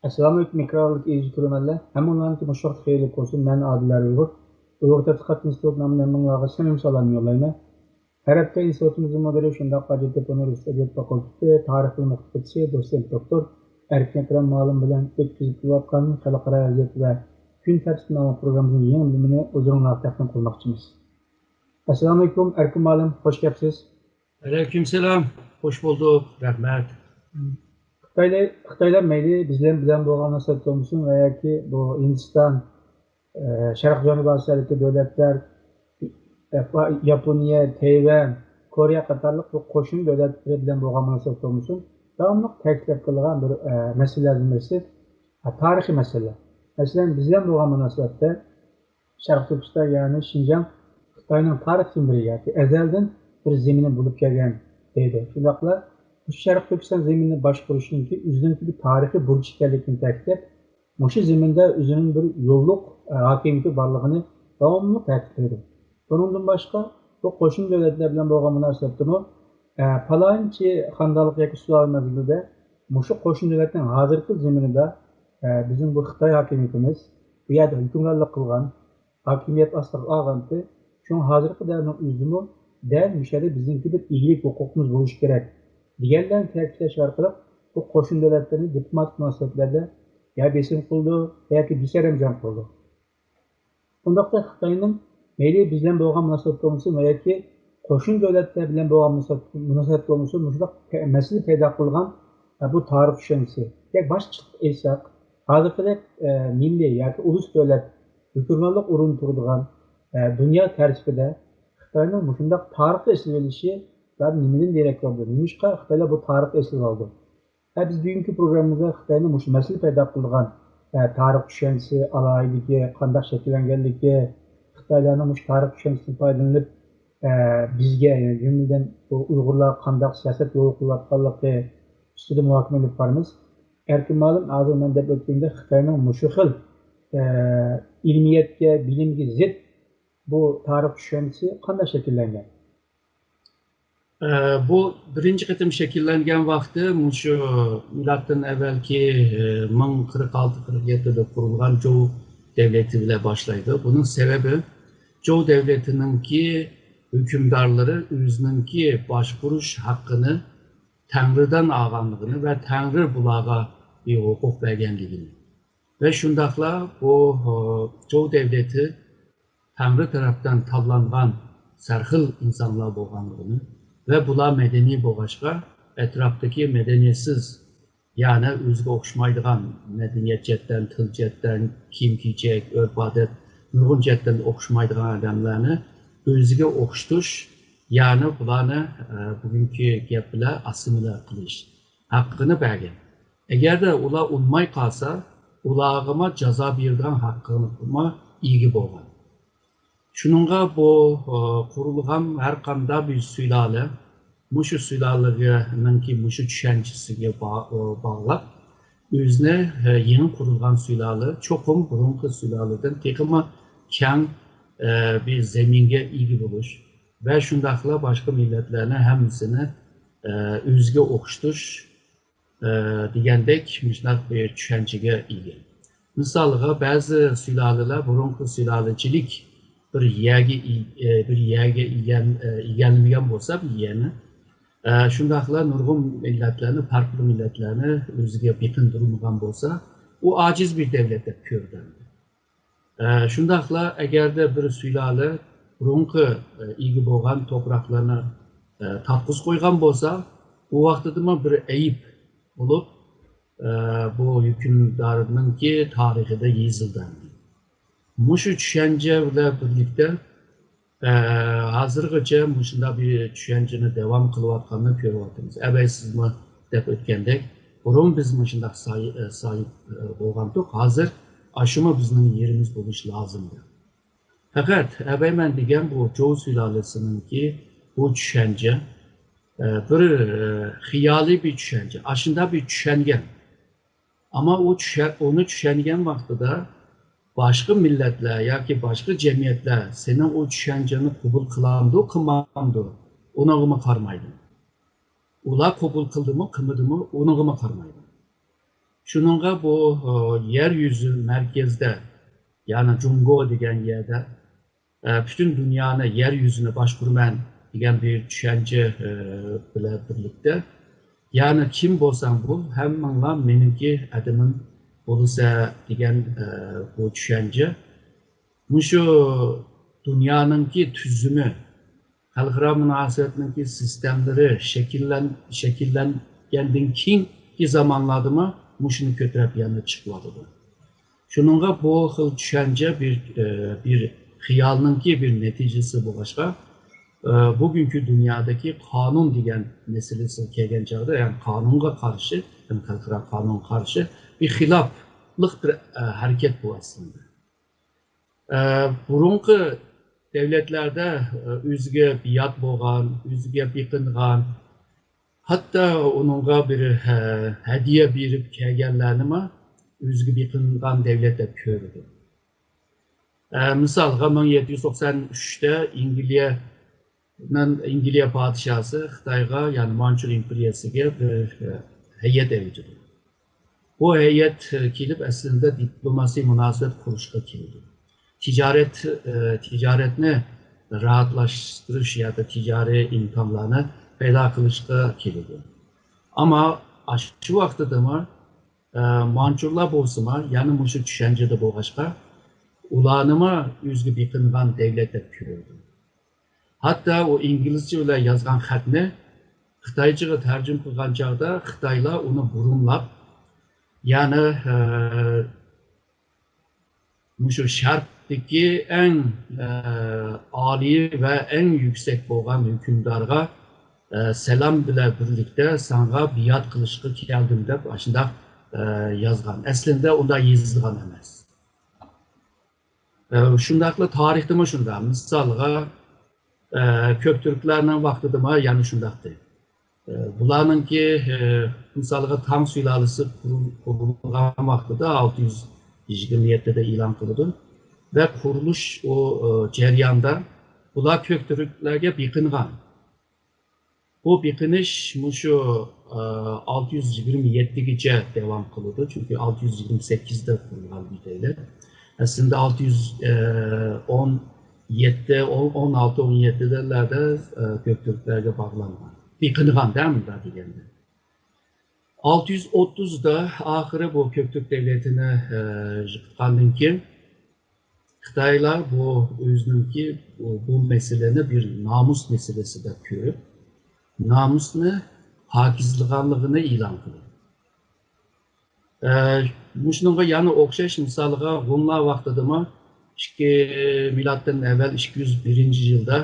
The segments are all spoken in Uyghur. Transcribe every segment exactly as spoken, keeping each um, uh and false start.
ئەسسالامۇئەلەيكۇم، ئېكرانلىق ئېزىز كۆرۈرمەنلەر. ھەممىڭلارنىڭكى مۇشۇ ۋاقىت خەيرلىك بولسۇن. مەن ئادىل ئۇيغۇر. ئۇيغۇر تەتقىقات ئىنستىتۇتى نامىدىن ھەممىڭلارغا سەمىمىي سالامنى يوللايمەن. ھەر ھەپتە ئىنستىتۇتىمىزنىڭ مۇدىرى، شۇنداقلا ھاجەتتېپە ئۇنىۋېرسىتېتى ئەدەبىيات فاكۇلتېتى تارىخ ئىلمى ئوقۇتقۇچىسى، دوتسېنت دوكتور ئەركىن ئەكرەم مۇئەللىم بىلەن ئۆتكۈزۈپ كېلىۋاتقان خەلقئارا ۋەزىيەت ۋە كۈن تەرتىپى ناملىق پروگراممىمىزنىڭ يېڭى بۆلۈمىنى ھۇزۇرۇڭلارغا تەقدىم قىلماقچىمىز. ئەسسالامۇئەلەيكۇم، ئەركىن مۇئەللىم، خوش كەپسىز. ئەلەيكۇم سالام، خوش بولدۇق، رەھمەت. خىتايلار، خىتايلار مەيلى بىز بىلەن، بىلەن بولغان مۇناسىۋەتتە بولسۇن ۋە ياكى بۇ ھىندىستان، ئە، شەرقىي جەنۇبىي ئاسىيادىكى دۆلەتلەر، ياپونىيە، تەيۋەن، كورېيە قاتارلىق بۇ قوشنا دۆلەتلىرى بىلەن بولغان مۇناسىۋەتتە بولسۇن، داۋاملىق تەكىتلەپ كېلىدىغان بىر، ئە، مەسىلىلەردىن بىرسى، ئە، تارىخىي مەسىلە. مەسىلەن، بىز بىلەن بولغان مۇناسىۋەتتە شەرقىي تۈركىستان، يەنى شىنجاڭ خىتاينىڭ تارىختىن بېرى ياكى ئەزەلدىن بىر زېمىنى بولۇپ كەلگەن دەيدۇ. شۇنداقلا مۇشۇ شەرقىي تۈركىستان زېمىنىنى باشقۇرۇشنىڭكى ئۆزىنىڭكى بىر تارىخىي بۇرچى ئىكەنلىكىنى تەكىتلەپ، مۇشۇ زېمىندا ئۆزىنىڭ بىر يوللۇق، ئە، ھاكىمىيىتى بارلىقىنى داۋاملىق تەكىتلەيدۇ. بۇنىڭدىن باشقا، بۇ قوشنا دۆلەتلەر بىلەن بولغان مۇناسىۋەتتىمۇ، ئە، پالانچى خاندانلىق ياكى سۇلالە مەزگىلىدە مۇشۇ قوشنا دۆلەتنىڭ ھازىرقى زېمىنىدا، ئە، بىزنىڭ بۇ خىتاي ھاكىمىيىتىمىز بۇ يەردە ھۆكۈمرانلىق قىلغان، ھاكىمىيەت ئاستىغا ئالغانتى. شۇڭا ھازىرقى دەۋرنىڭ ئۆزىدىمۇ دەل مۇشۇ يەردە بىزنىڭكى بىر ئىگىلىك ھوقۇقىمىز بولۇشى كېرەك دېگەنلەرنى تەكىتلەش ئارقىلىق بۇ قوشنا دۆلەتلەرنى دىپلوماتىك مۇناسىۋەتلەردە يا بېسىم قىلىدۇ ياكى بىسەرەمجان قىلىدۇ. ئۇنداقتا خىتاينىڭ مەيلى بىز بىلەن بولغان مۇناسىۋەت بولمىسۇن ۋە ياكى قوشنا دۆلەتلەر بىلەن بولغان مۇناسىۋەت، مۇناسىۋەت بولمىسۇن، مۇشۇنداق پە-، مەسىلە پەيدا قىلغان، ئە، بۇ تارىخ چۈشەنچىسى. ياكى باشقىچە ئېيتساق، ھازىرقىدەك، ئە، مىللىي ياكى ئۇلۇس دۆلەت ھۆكۈمرانلىق ئورۇندا تۇرىدىغان، ئە، دۇنيا تەرتىپىدە خىتاينىڭ مۇشۇنداق تارىخقا ئېسىلىۋېلىشى زادى نېمىدىن دېرەك بېرىدۇ؟ نېمىشقا خىتايلار بۇ تارىخقا ئېسىلىۋالىدۇ؟ ھە، بىز بۈگۈنكى پروگراممىمىزدا خىتاينىڭ مۇشۇ مەسىلە پەيدا قىلىدىغان، ئە، تارىخ چۈشەنچىسى، ئالاھىدىلىكى قانداق شەكىللەنگەنلىكى، خىتايلارنىڭ مۇشۇ تارىخ چۈشەنچىسىدىن پايدىلىنىپ، ئە، بىزگە، يەنى جۈملىدىن بۇ ئۇيغۇرلارغا قانداق سىياسەت يولغا قويۇۋاتقانلىقى ئۈستىدە مۇھاكىمە ئېلىپ بارىمىز. ئەركىن مۇئەللىم، ھازىر مەن دەپ ئۆتكىنىمدەك خىتاينىڭ مۇشۇ خىل، ئە، ئىلمىيەتكە، بىلىمگە زىت بۇ تارىخ چۈشەنچىسى قانداق شەكىللەنگەن؟ ئە، بۇ بىرىنچى قېتىم شەكىللەنگەن ۋاقتى مۇشۇ مىلادتىن ئەۋۋەلكى، ئە، مىڭ قىرىق ئالتە قىرىق يەتتىدە قۇرۇلغان جوۋ دەۋلىتى بىلەن باشلايدۇ. بۇنىڭ سەۋەبى جوۋ دەۋلىتىنىڭكى ھۆكۈمدارلىرى ئۆزىنىڭكى باشقۇرۇش ھەققىنى تەڭرىدىن ئالغانلىقىنى ۋە تەڭرى بۇلارغا بىر ھوقۇق بەرگەنلىكىنى ۋە شۇنداقلا بۇ، ئە، جوۋ دەۋلىتى تەڭرى تەرەپتىن تاللانغان سەرخىل ئىنسانلار بولغانلىقىنى ۋە بۇلار مەدەنىي بولغاچقا، ئەتراپتىكى مەدەنىيەتسىز، يەنى ئۆزىگە ئوخشىمايدىغان، مەدەنىيەت جەھەتتىن، تىل جەھەتتىن، كىيىم-كېچەك، ئۆرپ-ئادەت، نۇرغۇن جەھەتتىن ئوخشىمايدىغان ئادەملەرنى ئۆزىگە ئوخشىتىش، يەنى بۇلارنى، ئە، بۈگۈنكى گەپ بىلەن ئاسسىمىلياتسىيە قىلىش ھەققىنى بەرگەن. ئەگەردە ئۇلار ئۇنىماي قالسا، ئۇلارغىمۇ جازا بېرىدىغان ھەققىمۇ ئىگە بولغان. شۇنىڭغا بۇ، ئە، قۇرۇلغان ھەر قانداق بىر سۇلالە، مۇشۇ سۇلالىنىڭكى مۇشۇ چۈشەنچىسىگە با-، ئە، باغلاپ، ئۆزىنى، ئە، يېڭى قۇرۇلغان سۇلالە چوقۇم بۇرۇنقى سۇلالىدىن تېخىمۇ كەڭ، ئە، بىر زېمىنگە ئىگە بولۇش ۋە شۇنداقلا باشقا مىللەتلەرنى ھەممىسىنى، ئە، ئۆزىگە ئوخشىتىش، ئە، دېگەندەك مۇشۇنداق بىر چۈشەنچىگە ئىگە. مىسالغا، بەزى سۇلالىلەر بۇرۇنقى سۇلالىچىلىك بىر يەرگە ئى-، ئە، بىر يەرگە ئىگەن-، ئە، ئىگىلىمىگەن بولسا بىر يەرنى، ئە، شۇنداقلا نۇرغۇن مىللەتلەرنى، پەرقلىق مىللەتلەرنى ئۆزىگە بېقىندۇرمىغان بولسا، ئۇ ئاجىز بىر دەۋلەت دەپ كۆرۈلەمدۇ؟ ئە، شۇنداقلا ئەگەردە بىر سۇلالە بۇرۇنقى، ئە، ئىگە بولغان توپراقلارنى، ئە، تاپقۇزۇپ قويغان بولسا، ئۇ ۋاقتىدىمۇ بىر ئەيىب بولۇپ، ئە، بۇ ھۆكۈمدارنىڭكى تارىخىدا يېزىلدى. مۇشۇ چۈشەنچە بىلەن بىرلىكتە، ئە، ھازىرغىچە مۇشۇنداق بىر چۈشەنچىنى داۋام قىلىۋاتقاننى كۆرۈۋاتىمىز. ئەبەي سىزمۇ دەپ ئۆتكەندەك، بۇرۇن بىز مۇشۇنداق ساي-، ئە، ساھىب، ئە، بولغانتۇق. ھازىر ئاشۇمۇ بىزنىڭ يېرىمىز بولۇشى لازىم دەپ. پەقەت ئەبەي مەن دېگەن بۇ جوۋ سۇلالىسىنىڭكى بۇ چۈشەنچە، ئە، بىر، ئە، خىيالىي بىر چۈشەنچە. ئاشۇنداق بىر چۈشەنگەن. ئەمما ئۇ چۈشە-، ئۇنى چۈشەنگەن ۋاقتىدا باشقا مىللەتلەر ياكى باشقا جەمئىيەتلەر سېنىڭ ئۇ چۈشەنچەڭنى قوبۇل قىلامدۇ، قىلمامدۇ، ئۇنىڭغىمۇ قارىمايدۇ. ئۇلار قوبۇل قىلدىمۇ، قىلمىدىمۇ، ئۇنىڭغىمۇ قارىمايدۇ. شۇنىڭغا بۇ، ئە، يەر يۈزى مەركەزدە، يەنى جۇڭگو دېگەن يەردە، ئە، پۈتۈن دۇنيانى، يەر يۈزىنى باشقۇرىمەن دېگەن بىر چۈشەنچە، ئە، بىلەن بىرلىكتە، يەنى كىم بولساڭ بول، ھەممىڭلار مېنىڭكى ئادىمىم بولىسە دېگەن، ئە، بۇ چۈشەنچە مۇشۇ دۇنيانىڭكى تۈزۈمى، خەلقئارا مۇناسىۋەتنىڭكى سىستېمىلىرى شەكىللەن-، شەكىللەنگەندىن كېيىنكى زامانلاردىمۇ مۇشۇنى كۆتۈرۈپ يەنە چىقىۋاتىدۇ. شۇنىڭغا بۇ خىل چۈشەنچە بىر، ئە، بىر خىيالنىڭكى بىر نەتىجىسى بولغاچقا، ئە، بۈگۈنكى دۇنيادىكى قانۇن دېگەن مەسىلىسىگە كەلگەن چاغدا، يەنى قانۇنغا قارشى، يەنى خەلقئارا قانۇنغا قارشى بىر خىلاپلىق بىر، ئە، ھەرىكەت بۇ ئەسلىندە. ئە، بۇرۇنقى دەۋلەتلەردە، ئە، ئۆزىگە بىئات بولغان، ئۆزىگە بېقىنغان، ھەتتا ئۇنىڭغا بىر، ھە-، ھەدىيە بېرىپ كەلگەنلەرنىمۇ ئۆزىگە بېقىنغان دەۋلەت دەپ كۆرىدۇ. ئە، مىسالغا، مىڭ يەتتە يۈز توقسان ئۈچتە ئىنگلىيە، ئىنگلىيە پادىشاھسى خىتايغا، يەنى مانچۇ ئىمپېرىيەسىگە بىر، ئە، ھەيئەت ئەۋېتىدۇ. بۇ ھەيئەت كېلىپ، ئەسلىندە دىپلوماسىي مۇناسىۋەت قۇرۇشقا كېلىدۇ. تىجارەت، ئە، تىجارەتنى راھەتلەشتۈرۈش ياكى تىجارىي ئىمكانلارنى پەيدا قىلىشقا كېلىدۇ. ئەمما ئاشۇ ۋاقتىدىمۇ، ئە، مانچۇلار بولسىمۇ، يەنە مۇشۇ چۈشەنچىدە بولغاچقا، ئۇلارنىمۇ ئۆزىگە بېقىنغان دەۋلەت دەپ كۆرىدۇ. ھەتتا ئۇ ئىنگلىزچە بىلەن يازغان خەتنى خىتايچىغا تەرجىمە قىلغان چاغدا خىتايلار ئۇنى بۇرۇملاپ، يەنى، ئە، مۇشۇ شەرقتىكى ئەڭ، ئە، ئالىي ۋە ئەڭ يۈكسەك بولغان ھۆكۈمدارغا، ئە، سالام بىلەن بىرلىكتە ساڭا بىئات قىلىشقا كەلدىم دەپ ئاشۇنداق، ئە، يازغان. ئەسلىندە ئۇنداق يېزىلغان ئەمەس. ئە، شۇنداقلا تارىختىمۇ شۇنداق. مىسالغا، ئە، كۆكتۈركلەرنىڭ ۋاقتىدىمۇ يەنە شۇنداقتى. ئە، بۇلارنىڭكى، ئە، مىسالغا تاڭ سۇلالىسى قۇرۇل-، قۇرۇلغان ۋاقتىدا ئالتە يۈز يىگىرمە يەتتىدە ئېلان قىلىدۇ ۋە قۇرۇلۇش ئۇ، ئە، جەرياندا بۇلار كۆكتۈركلەرگە بېقىنغان. بۇ بېقىنىش مۇشۇ، ئە، ئالتە يۈز يىگىرمە يەتتىگىچە داۋام قىلىدۇ، چۈنكى ئالتە يۈز يىگىرمە سەككىزدە قۇرۇلغان بىر دۆلەت. ئەسلىدە ئالتە يۈز ئون يەتتە، ئون، ئون ئالتە، ئون يەتتىلەردە، ئە، كۆكتۈركلەرگە باغلانغان. بېقىنغان دە، مۇنداق دېگەندە. ئالتە يۈز ئوتتۇزدا ئاخىرى بۇ كۆكتۈرك دۆلىتىنى، ئە، يىقىتقاندىن كېيىن، خىتايلار بۇ ئۆزىنىڭكى بۇ، بۇ مەسىلىنى بىر نامۇس مەسىلىسى دەپ كۆرۈپ، نامۇسنى پاكىزلىغانلىقىنى ئېلان قىلدى. ئە، مۇشۇنىڭغا يەنە ئوخشاش مىسالغا ھونلار ۋاقتىدىمۇ ئىككى، مىلادتىن ئەۋۋەل ئىككى يۈز بىرىنچى يىلدا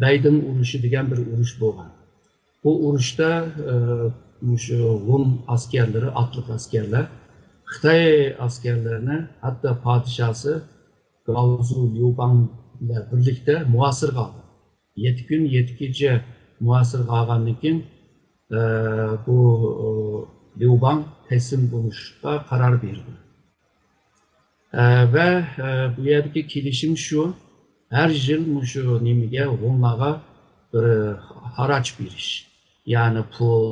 بەيدىڭ ئۇرۇشى دېگەن بىر ئۇرۇش بولغان. بۇ ئۇرۇشتا، ئە، مۇشۇ ھون ئەسكەرلىرى، ئاتلىق ئەسكەرلەر خىتاي ئەسكەرلىرىنى، ھەتتا پادىشاسى گاۋزۇ ليۇباڭ بىلەن بىرلىكتە مۇھاسىرىگە ئالدى. يەتتە كۈن، يەتتە كېچە مۇھاسىرىگە ئالغاندىن كېيىن، ئە، بۇ، ئۇ، ليۇباڭ تەسلىم بولۇشقا قارار بەردى. ئە، ۋە، ئە، بۇ يەردىكى كېلىشىم شۇ، ھەر يىل مۇشۇ نېمىگە، ھونلارغا بىر خاراج بېرىش، يەنى پۇل،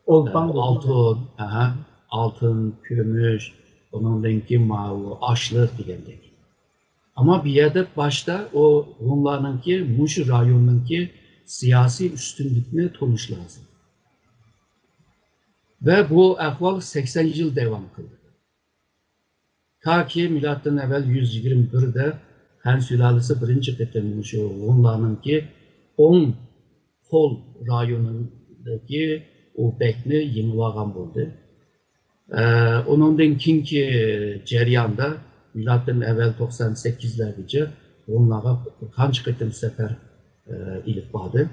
ئولپان ئە، دەيدۇ. ئالتۇن، ئەھە، ئالتۇن، كۈمۈش، ئۇنىڭدىن كېيىن ماۋۇ ئاشلىق دېگەندەك. ئەمما بۇ يەردە باشتا ئۇ ھونلارنىڭكى مۇشۇ رايوننىڭكى سىياسىي ئۈستۈنلۈكنى تونۇش لازىم. ۋە بۇ ئەھۋال سەكسەن يىل داۋام قىلدى. تاكى مىلادتىن ئەۋۋەل يۈز يىگىرمە بىردە خەن سۇلالىسى بىرىنچى قېتىم مۇشۇ ھونلارنىڭكى ئوڭ قول رايونىدىكى ئۇ بەگنى يېڭىۋالغان بولدى. ئە، ئۇنىڭدىن كېيىنكى جەرياندا مىلادتىن ئەۋۋەل توقسان سەككىزلەرگىچە ھونلارغا قانچە قېتىم سەپەر، ئە، ئېلىپ باردى.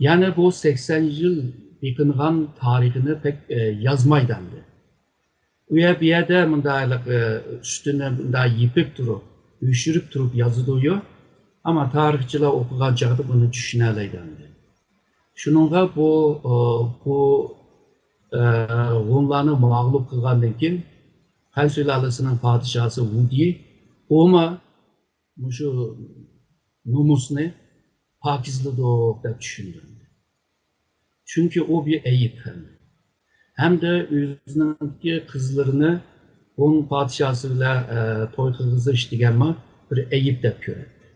يەنى بۇ سەكسەن يىل بېقىنغان تارىخىنى پەك، ئە، يازمايدۇ ئەمدى. ئۇ يەر، بۇ يەردە مۇنداق، ئە، ئۈستىنى مۇنداق يېپىپ تۇرۇپ، يوشۇرۇپ تۇرۇپ يازىدۇ-يۇ. ئەمما تارىخچىلار ئوقۇغان چاغدا بۇنى چۈشىنەلەيدۇ ئەمدى. شۇنىڭغا بۇ، ئە، بۇ، ئە، ھونلارنى مەغلۇپ قىلغاندىن كېيىن، خەن سۇلالىسىنىڭ پادىشاسى ۋۇدى، ئۇمۇ مۇشۇ نومۇسنى پاكىزلىدۇق دەپ چۈشىنىدۇ. چۈنكى ئۇ بىر ئەيىب ھەم. ھەمدە ئۆزىنىڭكى قىزلىرىنى ھون پادىشاھسى بىلەن، ئە، توي قىلغۇزۇش دېگەنمۇ بىر ئەيىب دەپ كۆرەتتى.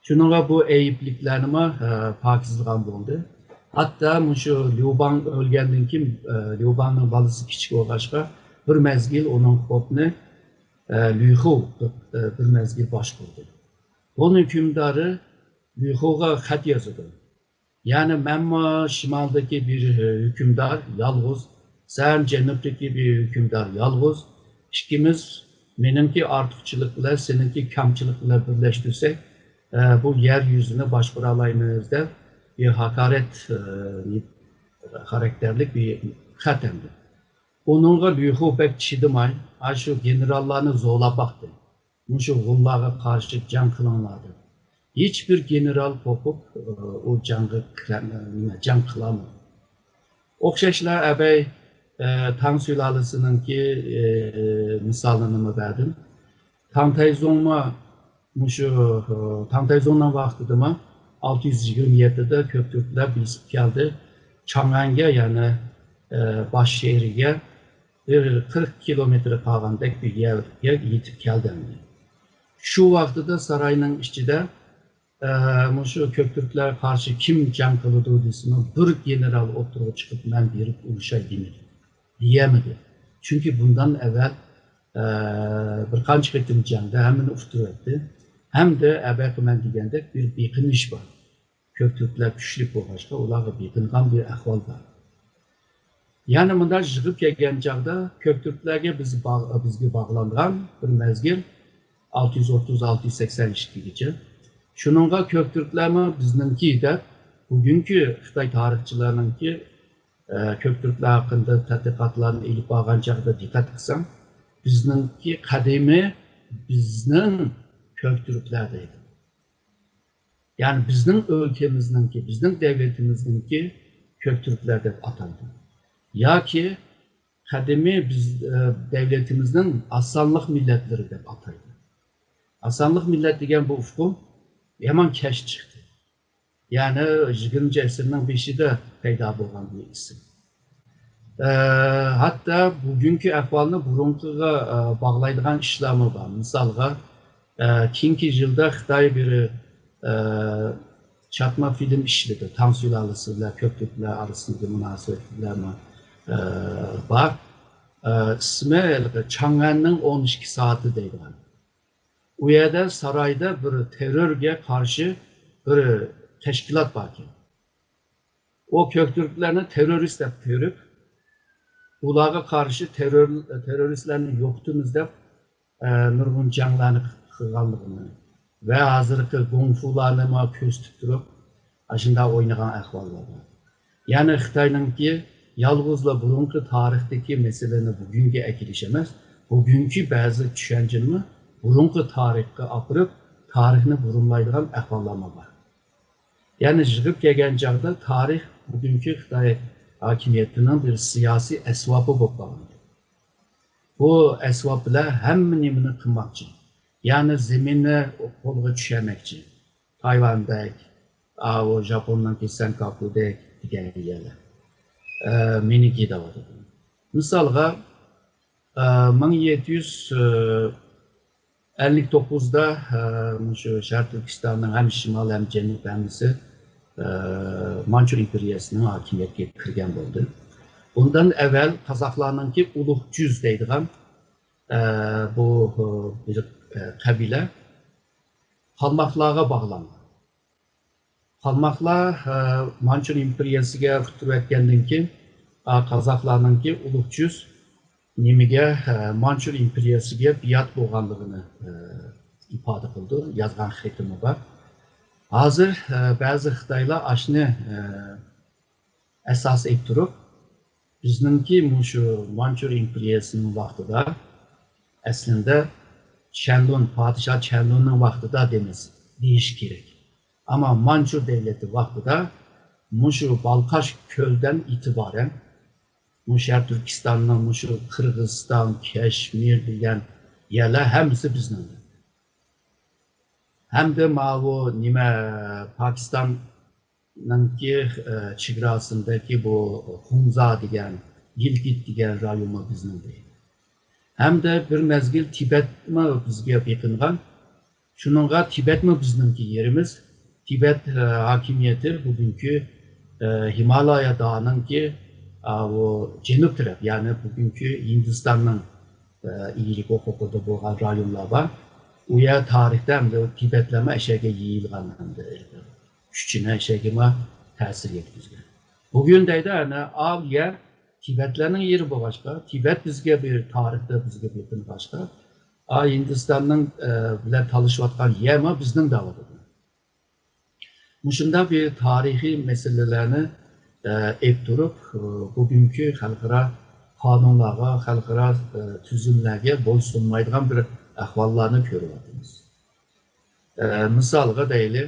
شۇنىڭغا بۇ ئەيىبلىكلەرنىمۇ، ئە، پاكىزلىغان بولدى. ھەتتا مۇشۇ ليۇباڭ ئۆلگەندىن كېيىن، ئە، ليۇباڭنىڭ بالىسى كىچىك بولغاچقا، بىر مەزگىل ئۇنىڭ خوتۇنى، ئە، لۈيخۇ بىر، ئە، بىر مەزگىل باشقۇردى. ھون ھۆكۈمدارى لۈيخۇغا خەت يازىدۇ. يەنى مەنمۇ شىمالدىكى بىر، ئە، ھۆكۈمدار يالغۇز، سەن جەنۇبتىكى بىر ھۆكۈمدار يالغۇز. ئىككىمىز مېنىڭكى ئارتۇقچىلىق بىلەن سېنىڭكى كەمچىلىك بىلەن بىرلەشتۈرسەك، ئە، بۇ يەر يۈزىنى باشقۇرالايمىز دەپ بىر ھاقارەت، ئە، خاراكتېرلىك بىر خەت ئەمدى. ئۇنىڭغا لۈيخۇ بەك چىدىماي، ئاشۇ گېنېراللارنى زورلاپ باقتى. مۇشۇ ھونلارغا قارشى جەڭ قىلىڭلار دەپ. ھېچبىر گېنېرال قورقۇپ، ئۇ جەڭگە كىرە-، نېمە، جەڭ قىلالمىدى. ئوخشاشلا ئەبەي، ئە، تاڭ سۇلالىسىنىڭكى، ئە، مىسالىنىمۇ بەردىم. تاڭ تەيزۇڭمۇ مۇشۇ، ئە، تاڭ تەيزۇڭنىڭ ۋاقتىدىمۇ ئالتە يۈز يىگىرمە يەتتىدە كۆكتۈركلەر بېسىپ كەلدى. چاڭئەنگە، يەنى، ئە، باش شەھىرىگە بىر قىرىق كىلومېتىر قالغاندەك بىر يەرگە يېتىپ كەلدى ئەمدى. شۇ ۋاقتىدا ساراينىڭ ئىچىدە، ئە، مۇشۇ كۆكتۈركلەرگە قارشى كىم جەڭ قىلىدۇ دېسىمۇ، بىر گېنېرال ئوتتۇرىغا چىقىپ، مەن بېرىپ ئۇرۇشاي دېمىدى. دېيەلمىدى. چۈنكى بۇندىن ئەۋۋەل، ئە، بىر قانچە قېتىم جەڭدە ھەممىنى ئۇتتۇرۇۋەتتى. ھەمدە ئەبەقى مەن دېگەندەك بىر بېقىنىش بار. كۆكتۈركلەر كۈچلۈك بولغاچقا، ئۇلارغا بېقىنغان بىر ئەھۋال بار. يەنى مۇنداق يىغىپ كەلگەن چاغدا كۆكتۈركلەرگە بىز باغ-، بىزگە باغلانغان بىر مەزگىل ئالتە يۈز ئوتتۇز، ئالتە يۈز سەكسەن ئىككىگىچە. شۇنىڭغا كۆكتۈركلەرمۇ بىزنىڭكى دەپ، بۈگۈنكى خىتاي تارىخچىلارنىڭكى، ئە، كۆكتۈركلەر ھەققىدە تەتقىقاتلارنى ئېلىپ بارغان چاغدا دىققەت قىلساڭ، بىزنىڭكى قەدىمىي بىزنىڭ كۆكتۈركلەر دەيدۇ. يەنى بىزنىڭ ئۆلكىمىزنىڭكى، بىزنىڭ دەۋلىتىمىزنىڭكى كۆكتۈركلەر دەپ ئاتايدۇ. ياكى قەدىمىي بىز، ئە، دەۋلىتىمىزنىڭ ئاسانلىق مىللەتلىرى دەپ ئاتايدۇ. ئاسانلىق مىللەت دېگەن بۇ ئۇقۇم يامان كەچ چىقتى. يەنى يىگىرمىنچى ئەسىرنىڭ بېشىدا پەيدا بولغان بىر ئىسىم. ئە، ھەتتا بۈگۈنكى ئەھۋالنى بۇرۇنقىغا، ئە، باغلايدىغان ئىشلارمۇ بار. مىسالغا، ئە، كېيىنكى يىلدا خىتاي بىر، ئە، چاتما فىلىم ئىشلىدى. تاڭ سۇلالىسى بىلەن كۆكتۈركلەر ئارىسىدىكى مۇناسىۋەتلەرمۇ، ئە، بار. ئە، ئىسمى ھېلىقى چاڭئەننىڭ ئون ئىككى سائىتى دەيدىغان. ئۇ يەردە سارايدا بىر تېررورگە قارشى بىر تەشكىلات باركەن. ئۇ كۆكتۈركلەرنى تېررورىست دەپ كۆرۈپ، ئۇلارغا قارشى تېررور-، تېررورىستلارنى يوقىتىمىز دەپ، ئە، نۇرغۇن جەڭلەرنى قىلغانلىقىنى ۋە ھازىرقى گۇڭفۇلارنىمۇ كۆرسىتىپ تۇرۇپ، ئاشۇنداق ئوينىغان ئەھۋاللار بار. يەنى خىتاينىڭكى يالغۇزلا بۇرۇنقى تارىختىكى مەسىلىنى بۈگۈنگە ئەكېلىش ئەمەس، بۈگۈنكى بەزى چۈشەنچىنىمۇ بۇرۇنقى تارىخقا ئاپىرىپ، تارىخنى بۇرمىلايدىغان ئەھۋاللارمۇ بار. يەنى يىغىپ كەلگەن چاغدا تارىخ بۈگۈنكى خىتاي ھاكىمىيىتىنىڭ بىر سىياسىي ئەسۋابى بولۇپ قالغان. بۇ ئەسۋاب بىلەن ھەممە نېمىنى قىلماقچى. يەنى زېمىننى قولغا چۈشۈرمەكچى. تايۋاندەك، ئاۋۇ ژاپوننىڭكى سەنكاكۇدەك دېگەن يەرلەر. ئە، مېنىڭكى دەۋاتىدۇ. مىسالغا، ئە، مىڭ يەتتە يۈز ئەللىك توققۇزدا، ئە، مۇشۇ شەرقىي تۈركىستاننىڭ ھەم شىمال، ھەم جەنۇب ھەممىسى، ئە، مانچۇ ئىمپېرىيەسىنىڭ ھاكىمىيەتكە كىرگەن بولدى. ئۇندىن ئەۋۋەل قازاقلارنىڭكى ئۇلۇغ جۈز دەيدىغان، ئە، بۇ، ئە، بىر، ئە، قەبىلە قالماقلارغا باغلانغان. قالماقلار، ئە، مانچۇر ئىمپېرىيەسىگە ئۇتتۇرۇۋەتكەندىن كېيىن، ئا، قازاقلارنىڭكى ئۇلۇغ جۈز نېمىگە، ئە، مانچۇر ئىمپېرىيەسىگە بىئات بولغانلىقىنى، ئە، ئىپادە قىلىدۇ، يازغان خېتىمۇ بار. ھازىر، ئە، بەزى خىتايلار ئاشۇنى، ئە، ئاساس ئېلىپ تۇرۇپ، بىزنىڭكى مۇشۇ مانچۇر ئىمپېرىيەسىنىڭ ۋاقتىدا، ئەسلىندە چيەنلۇن، پادىشاھ چيەنلۇننىڭ ۋاقتىدا دېمىز، دېيىش كېرەك. ئەمما مانچۇر دەۋلىتى ۋاقتىدا مۇشۇ بالقاش كۆلدىن ئېتىبارەن، مۇشۇ شەرقىي تۈركىستاننىڭ مۇشۇ قىرغىزىستان، كەشمىر دېگەن يەرلەر ھەممىسى بىزنىڭ. ھەمدە ماۋۇ نېمە، پاكىستان نىڭكى، ئە، چېگراسىندىكى بۇ خۇڭزا دېگەن، گىلگىت دېگەن رايونمۇ بىزنىڭ دەيدۇ. ھەمدە بىر مەزگىل تىبەتمۇ بىزگە بېقىنغان. شۇنىڭغا تىبەتمۇ بىزنىڭكى يېرىمىز. تىبەت، ئە، ھاكىمىيىتى بۈگۈنكى، ئە، ھىمالايا داغىنىڭكى، ئە، ئۇ جەنۇب تەرەپ، يەنى بۈگۈنكى ھىندىستاننىڭ، ئە، ئىگىلىك ھوقۇقىدا بولغان رايونلار بار. ئۇ يەر تارىختا ھەمدە تىبەتلەرمۇ ئەشەگە يېيىلغان ھەمدە كۈچىنى ئەشەگىمۇ تەسىر يەتكۈزگەن. بۈگۈن دەيدۇ، ئەنە ئاۋ يەر تىبەتلەرنىڭ يېرى بولغاچقا، تىبەت بىزگە بىر تارىختا بىزگە بېقىنغاچقا، ئا، ھىندىستاننىڭ، ئە، بىلەن تالىشىۋاتقان يەرمۇ بىزنىڭ دەۋاتىدۇ. مۇشۇنداق بىر تارىخىي مەسىلىلەرنى، ئە، ئېلىپ تۇرۇپ، ئە، بۈگۈنكى خەلقئارا قانۇنلارغا، خەلقئارا، ئە، تۈزۈملەرگە بويسۇنمايدىغان بىر ئەھۋاللارنى كۆرۈۋاتىمىز. ئە، مىسالغا دەيلى،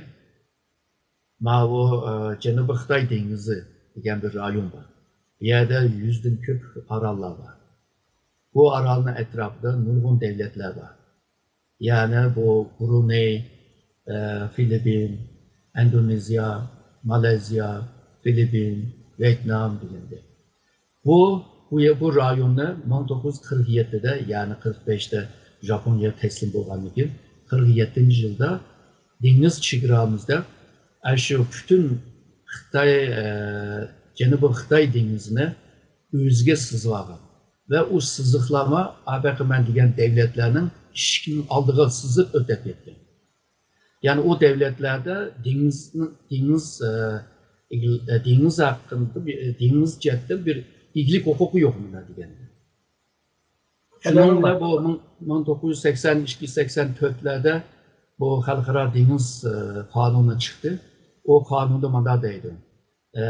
ماۋۇ، ئە، جەنۇبىي خىتاي دېڭىزى دېگەن بىر رايون بار. بۇ يەردە يۈزدىن كۆپ ئاراللار بار. بۇ ئارالنىڭ ئەتراپىدا نۇرغۇن دەۋلەتلەر بار. يەنى بۇ برۇنېي، ئە، فىلىپپىن، ئىندونېزىيە، مالايزىيە، فىلىپپىن، ۋيېتنام دېگەندەك. بۇ، بۇ، يە- بۇ رايوننى مىڭ توققۇز يۈز قىرىق يەتتىدە، يەنى قىرىق بەشتە ژاپونىيەگە تەسلىم بولغاندىن كېيىن، قىرىق يەتتىنچى يىلدا دېڭىز چېگرامىزدا ئاشۇ پۈتۈن خىتاي، ئە، جەنۇبىي خىتاي دېڭىزىنى ئۆزىگە سىزىۋالغان. ۋە ئۇ سىزىقلارمۇ ئابەقىمەن دېگەن دەۋلەتلەرنىڭ ئىشىكىنىڭ ئالدىغا سىزىپ ئۆتۈپ كەتكەن. يەنى ئۇ دەۋلەتلەردە دېڭىزنىڭ، دېڭىز، ئە، ئىگىل-، ئە، دېڭىز ھەققىدە بىر، دېڭىز جەھەتتىن بىر ئىگىلىك ھوقۇقى يوق مانا دېگەندە. شۇنىڭ بىلەن بۇ مىڭ، مىڭ توققۇز يۈز سەكسەن ئىككى، سەكسەن تۆتلەردە بۇ خەلقئارا دېڭىز، ئە، قانۇنى چىقتى. ئۇ قانۇندا مۇنداق دەيدۇ. ئە،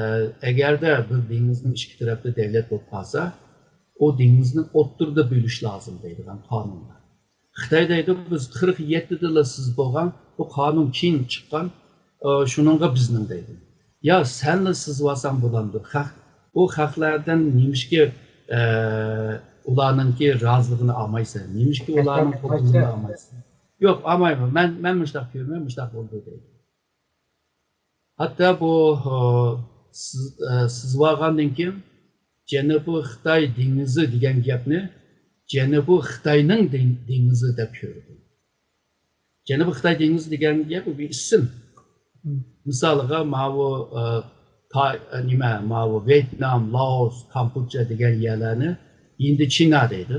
ئەگەردە بىر دېڭىزنىڭ ئىككى تەرەپتە دەۋلەت بولۇپ قالسا، ئۇ دېڭىزنى ئوتتۇرىدا بۆلۈش لازىم دەيدىغان قانۇن بار. خىتاي دەيدۇ، بىز قىرىق يەتتىدىلا سىزىپ بولغان، بۇ قانۇن كېيىن چىققان، ئە، شۇنىڭغا بىزنىڭ دەيدۇ. يا سەنلا سىزىۋالساڭ بولامدۇ؟ خەق، ئۇ خەقلەردىن نېمىشقا، ئە، ئۇلارنىڭكى رازىلىقىنى ئالمايسەن؟ نېمىشقا ئۇلارنىڭ قوبۇلىنى ئالمايسەن؟ يوق، ئالمايمەن. مەن، مەن مۇشتاق كۆرىمەن، مۇشتاق بولىدۇ دەيدۇ. ھەتتا بۇ، ئە، سىز-، ئە، سىزىۋالغاندىن كېيىن جەنۇبىي خىتاي دېڭىزى دېگەن گەپنى جەنۇبىي خىتاينىڭ دېڭ-، دېڭىزى دەپ كۆرىدۇ. جەنۇبىي خىتاي دېڭىزى دېگەن گەپ بۇ بىر ئىسىم. مىسالىغا، ماۋۇ، ئە، تا-، ئە، نېمە، ماۋۇ ۋيېتنام، لائوس، كامپودژا دېگەن يەرلەرنى ھىندى چىنا دەيدۇ.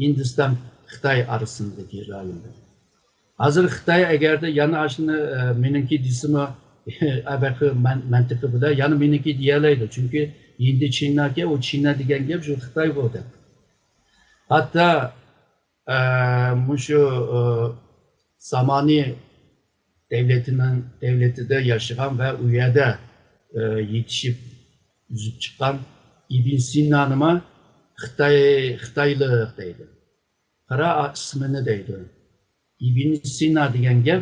ھىندىستان خىتاي ئارىسىندىكى رايوندا. ھازىر خىتاي ئەگەردە يەنە ئاشۇنى، ئە، مېنىڭكى دېسىمۇ، ئەبەقى مەن-، مەنتىقى بىلەن يەنە مېنىڭكى دېيەلەيدۇ. چۈنكى ھىندى چىناكەن، ئۇ چىنا دېگەن گەپ شۇ خىتايغۇ دەپ. ھەتتا، ئە، مۇشۇ، ئە، زامانى دەۋلىتىنىڭ، دەۋلىتىدە ياشىغان ۋە ئۇ يەردە، ئە، يېتىشىپ، ئۆسۈپ چىققان ئىبن سىنانىمۇ خىتاي، خىتايلىق دەيدۇ. قارا ئىسمىنى دەيدۇ. ئىبن سىنا دېگەن گەپ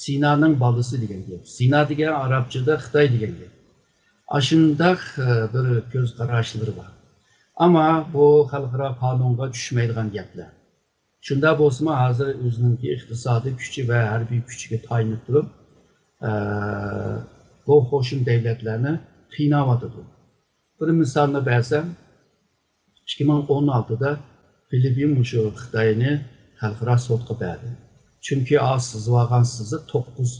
سىنانىڭ بالىسى دېگەن گەپ. سىنا دېگەن ئارابچىدا خىتاي دېگەن گەپ. ئاشۇنداق، ئە، بىر كۆز قاراشلىرى بار. ئەمما بۇ خەلقئارا قانۇنغا چۈشمەيدىغان گەپلەر. شۇنداق بولسىمۇ، ھازىر ئۆزىنىڭكى ئىقتىسادىي كۈچى ۋە ھەربىي كۈچىگە تايىنىپ تۇرۇپ، ئە، بۇ قوشۇن دەۋلەتلەرنى قىيناۋاتىدۇ. بىر مىسالنى بەرسەم، ئىككى مىڭ ئون ئالتىدا فىلىپپىن مۇشۇ خىتاينى خەلقئارا سوتقا بەردى. چۈنكى ئا سىزىۋالغان سىزىق توققۇز،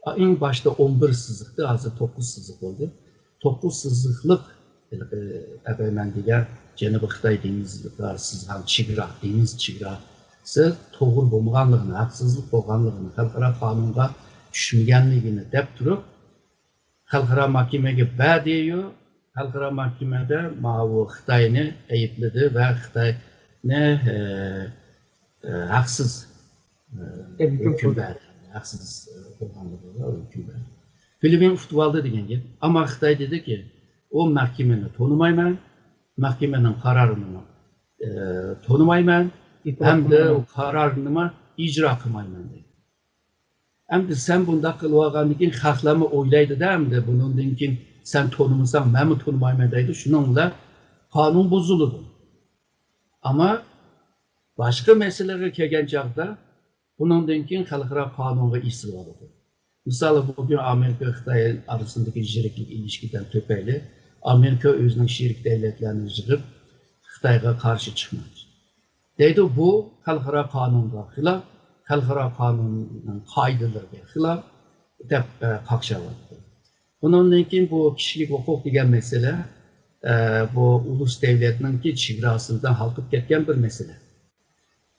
ئا، ئەڭ باشتا ئون بىر سىزىقتى، ھازىر توققۇز سىزىق بولدى. توققۇز سىزىقلىق، ئە، ئەبەيمەن دېگەن جەنۇبىي خىتاي دېڭىزىغا سىزغان چېگرا، دېڭىز چېگراسى توغرا بولمىغانلىقىنى، ھەقسىزلىق بولغانلىقىنى، خەلقئارا قانۇنغا چۈشمىگەنلىكىنى دەپ تۇرۇپ، خەلقئارا مەھكىمىگە بەردىيۇ، خەلقئارا مەھكىمىدە ماۋۇ خىتاينى ئەيىبلىدى ۋە خىتاينى، ئە، ئە، ھەقسىز، ئە، ھۆكۈم بەردى. ھەقسىز، ئە، بولغانلىقىغا ھۆكۈم بەردى. فىلىپپىن ئۇتۇۋالدى دېگەن گەپ. ئەمما خىتاي دېدىكى، ئۇ مەھكىمىنى تونۇمايمەن، مەھكىمىنىڭ قارارىنىمۇ، ئە، تونۇمايمەن ھەمدە ئۇ قارارنىمۇ ئىجرا قىلمايمەن دېدى. ئەمدى سەن بۇنداق قىلىۋالغاندىن كېيىن خەقلەرمۇ ئويلايدۇ-دە، ئەمدى بۇنىڭدىن كېيىن سەن تونۇمىساڭ، مەنمۇ تونۇمايمەن دەيدۇ. شۇنىڭ بىلەن قانۇن بۇزۇلىدۇ. ئەمما باشقا مەسىلىگە كەلگەن چاغدا، بۇنىڭدىن كېيىن خەلقئارا قانۇنغا ئېسىلىۋالىدۇ. مىسالى، بۈگۈن ئامېرىكا خىتاي ئارىسىندىكى يىرىكلىك ئىلىشكىدىن تۈپەيلى ئامېرىكا ئۆزىنىڭ شېرىك دەۋلەتلەرنى يىغىپ، خىتايغا قارشى چىقماقچى. دەيدۇ، بۇ خەلقئارا قانۇنغا خىلاپ، خەلقئارا قانۇننىڭ قائىدىلىرىگە خىلاپ دەپ، ئە، قاقشاۋاتىدۇ. بۇنىڭدىن كېيىن بۇ كىشىلىك ھوقۇق دېگەن مەسىلە، ئە، بۇ ئۇلۇس دەۋلەتنىڭكى چېگراسىدىن ھالقىپ كەتكەن بىر مەسىلە.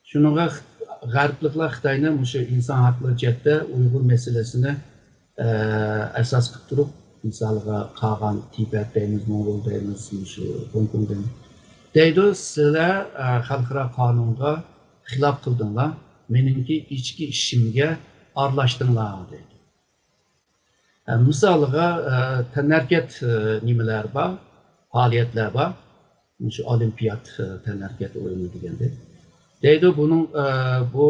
شۇنىڭغا غەربلىكلەر خىتاينى مۇشۇ ئىنسان ھەقلىرى جەھەتتە ئۇيغۇر مەسىلىسىنى، ئە، ئاساس قىلىپ تۇرۇپ، مىسالغا قالغان تىبەت دەيمىز، موڭغۇل دەيمىز، مۇشۇ گۇڭكوڭ دەيمىز. دەيدۇ، سىلەر، ئە، خەلقئارا قانۇنغا خىلاپ قىلدىڭلار، مېنىڭكى ئىچكى ئىشىمگە ئارىلاشتىڭلار، دەيدۇ. ئە، مىسالىغا، ئە، تەنھەرىكەت، ئە، نېمىلەر بار، پائالىيەتلەر بار. مۇشۇ ئولىمپىيات، ئە، تەنھەرىكەت ئويۇنى دېگەندەك. دەيدۇ، بۇنىڭ، ئە، بۇ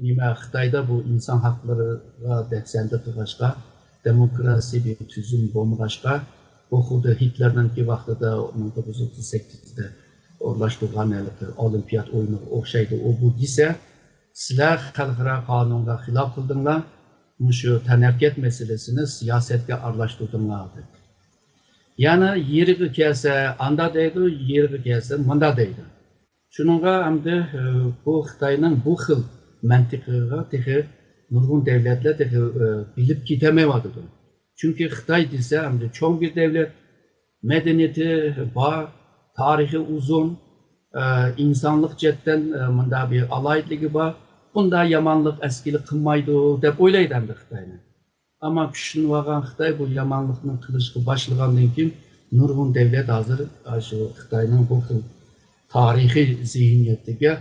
نېمە، خىتايدا بۇ ئىنسان ھەقلىرىغا دەپسەندە قىلغاچقا، دېموكراسىيە بىر تۈزۈم بولمىغاچقا، بۇ خۇددى ھىتلېرنىڭكى ۋاقتىدا مىڭ توققۇز يۈز ئوتتۇز سەككىزدە ئورۇنلاشتۇرغان ھېلىقى ئولىمپىيات ئويۇنىغا ئوخشايدۇ، ئۇ بۇ دېسە، سىلەر خەلقئارا قانۇنغا خىلاپ قىلدىڭلار، مۇشۇ تەنھەرىكەت مەسىلىسىنى سىياسەتكە ئارىلاشتۇردۇڭلار، دەپ. يەنە يېرىغا كەلسە ئاندا دەيدۇ، يېرىغا كەلسە مۇندا دەيدۇ. شۇنىڭغا ئەمدى، ئە، بۇ خىتاينىڭ بۇ خىل مەنتىقىغا تېخى نۇرغۇن دەۋلەتلەر تېخى، ئە، بىلىپ كېتەلمەيۋاتىدۇ. چۈنكى خىتاي دېسە ئەمدى چوڭ بىر دەۋلەت، مەدەنىيىتى بار، تارىخى ئۇزۇن، ئە، ئىنسانلىق جەھەتتىن، ئە، مۇنداق بىر ئالاھىدىلىكى بار، بۇنداق يامانلىق ئەسكىلىك قىلمايدۇ، دەپ ئويلايدۇ ئەمدى خىتاينى. ئەمما كۈچلىنىۋالغان خىتاي بۇ يامانلىقنى قىلىشقا باشلىغاندىن كېيىن، نۇرغۇن دەۋلەت ھازىر، ئە، شۇ خىتاينىڭ بۇ خىل تارىخىي زېھنىيىتىگە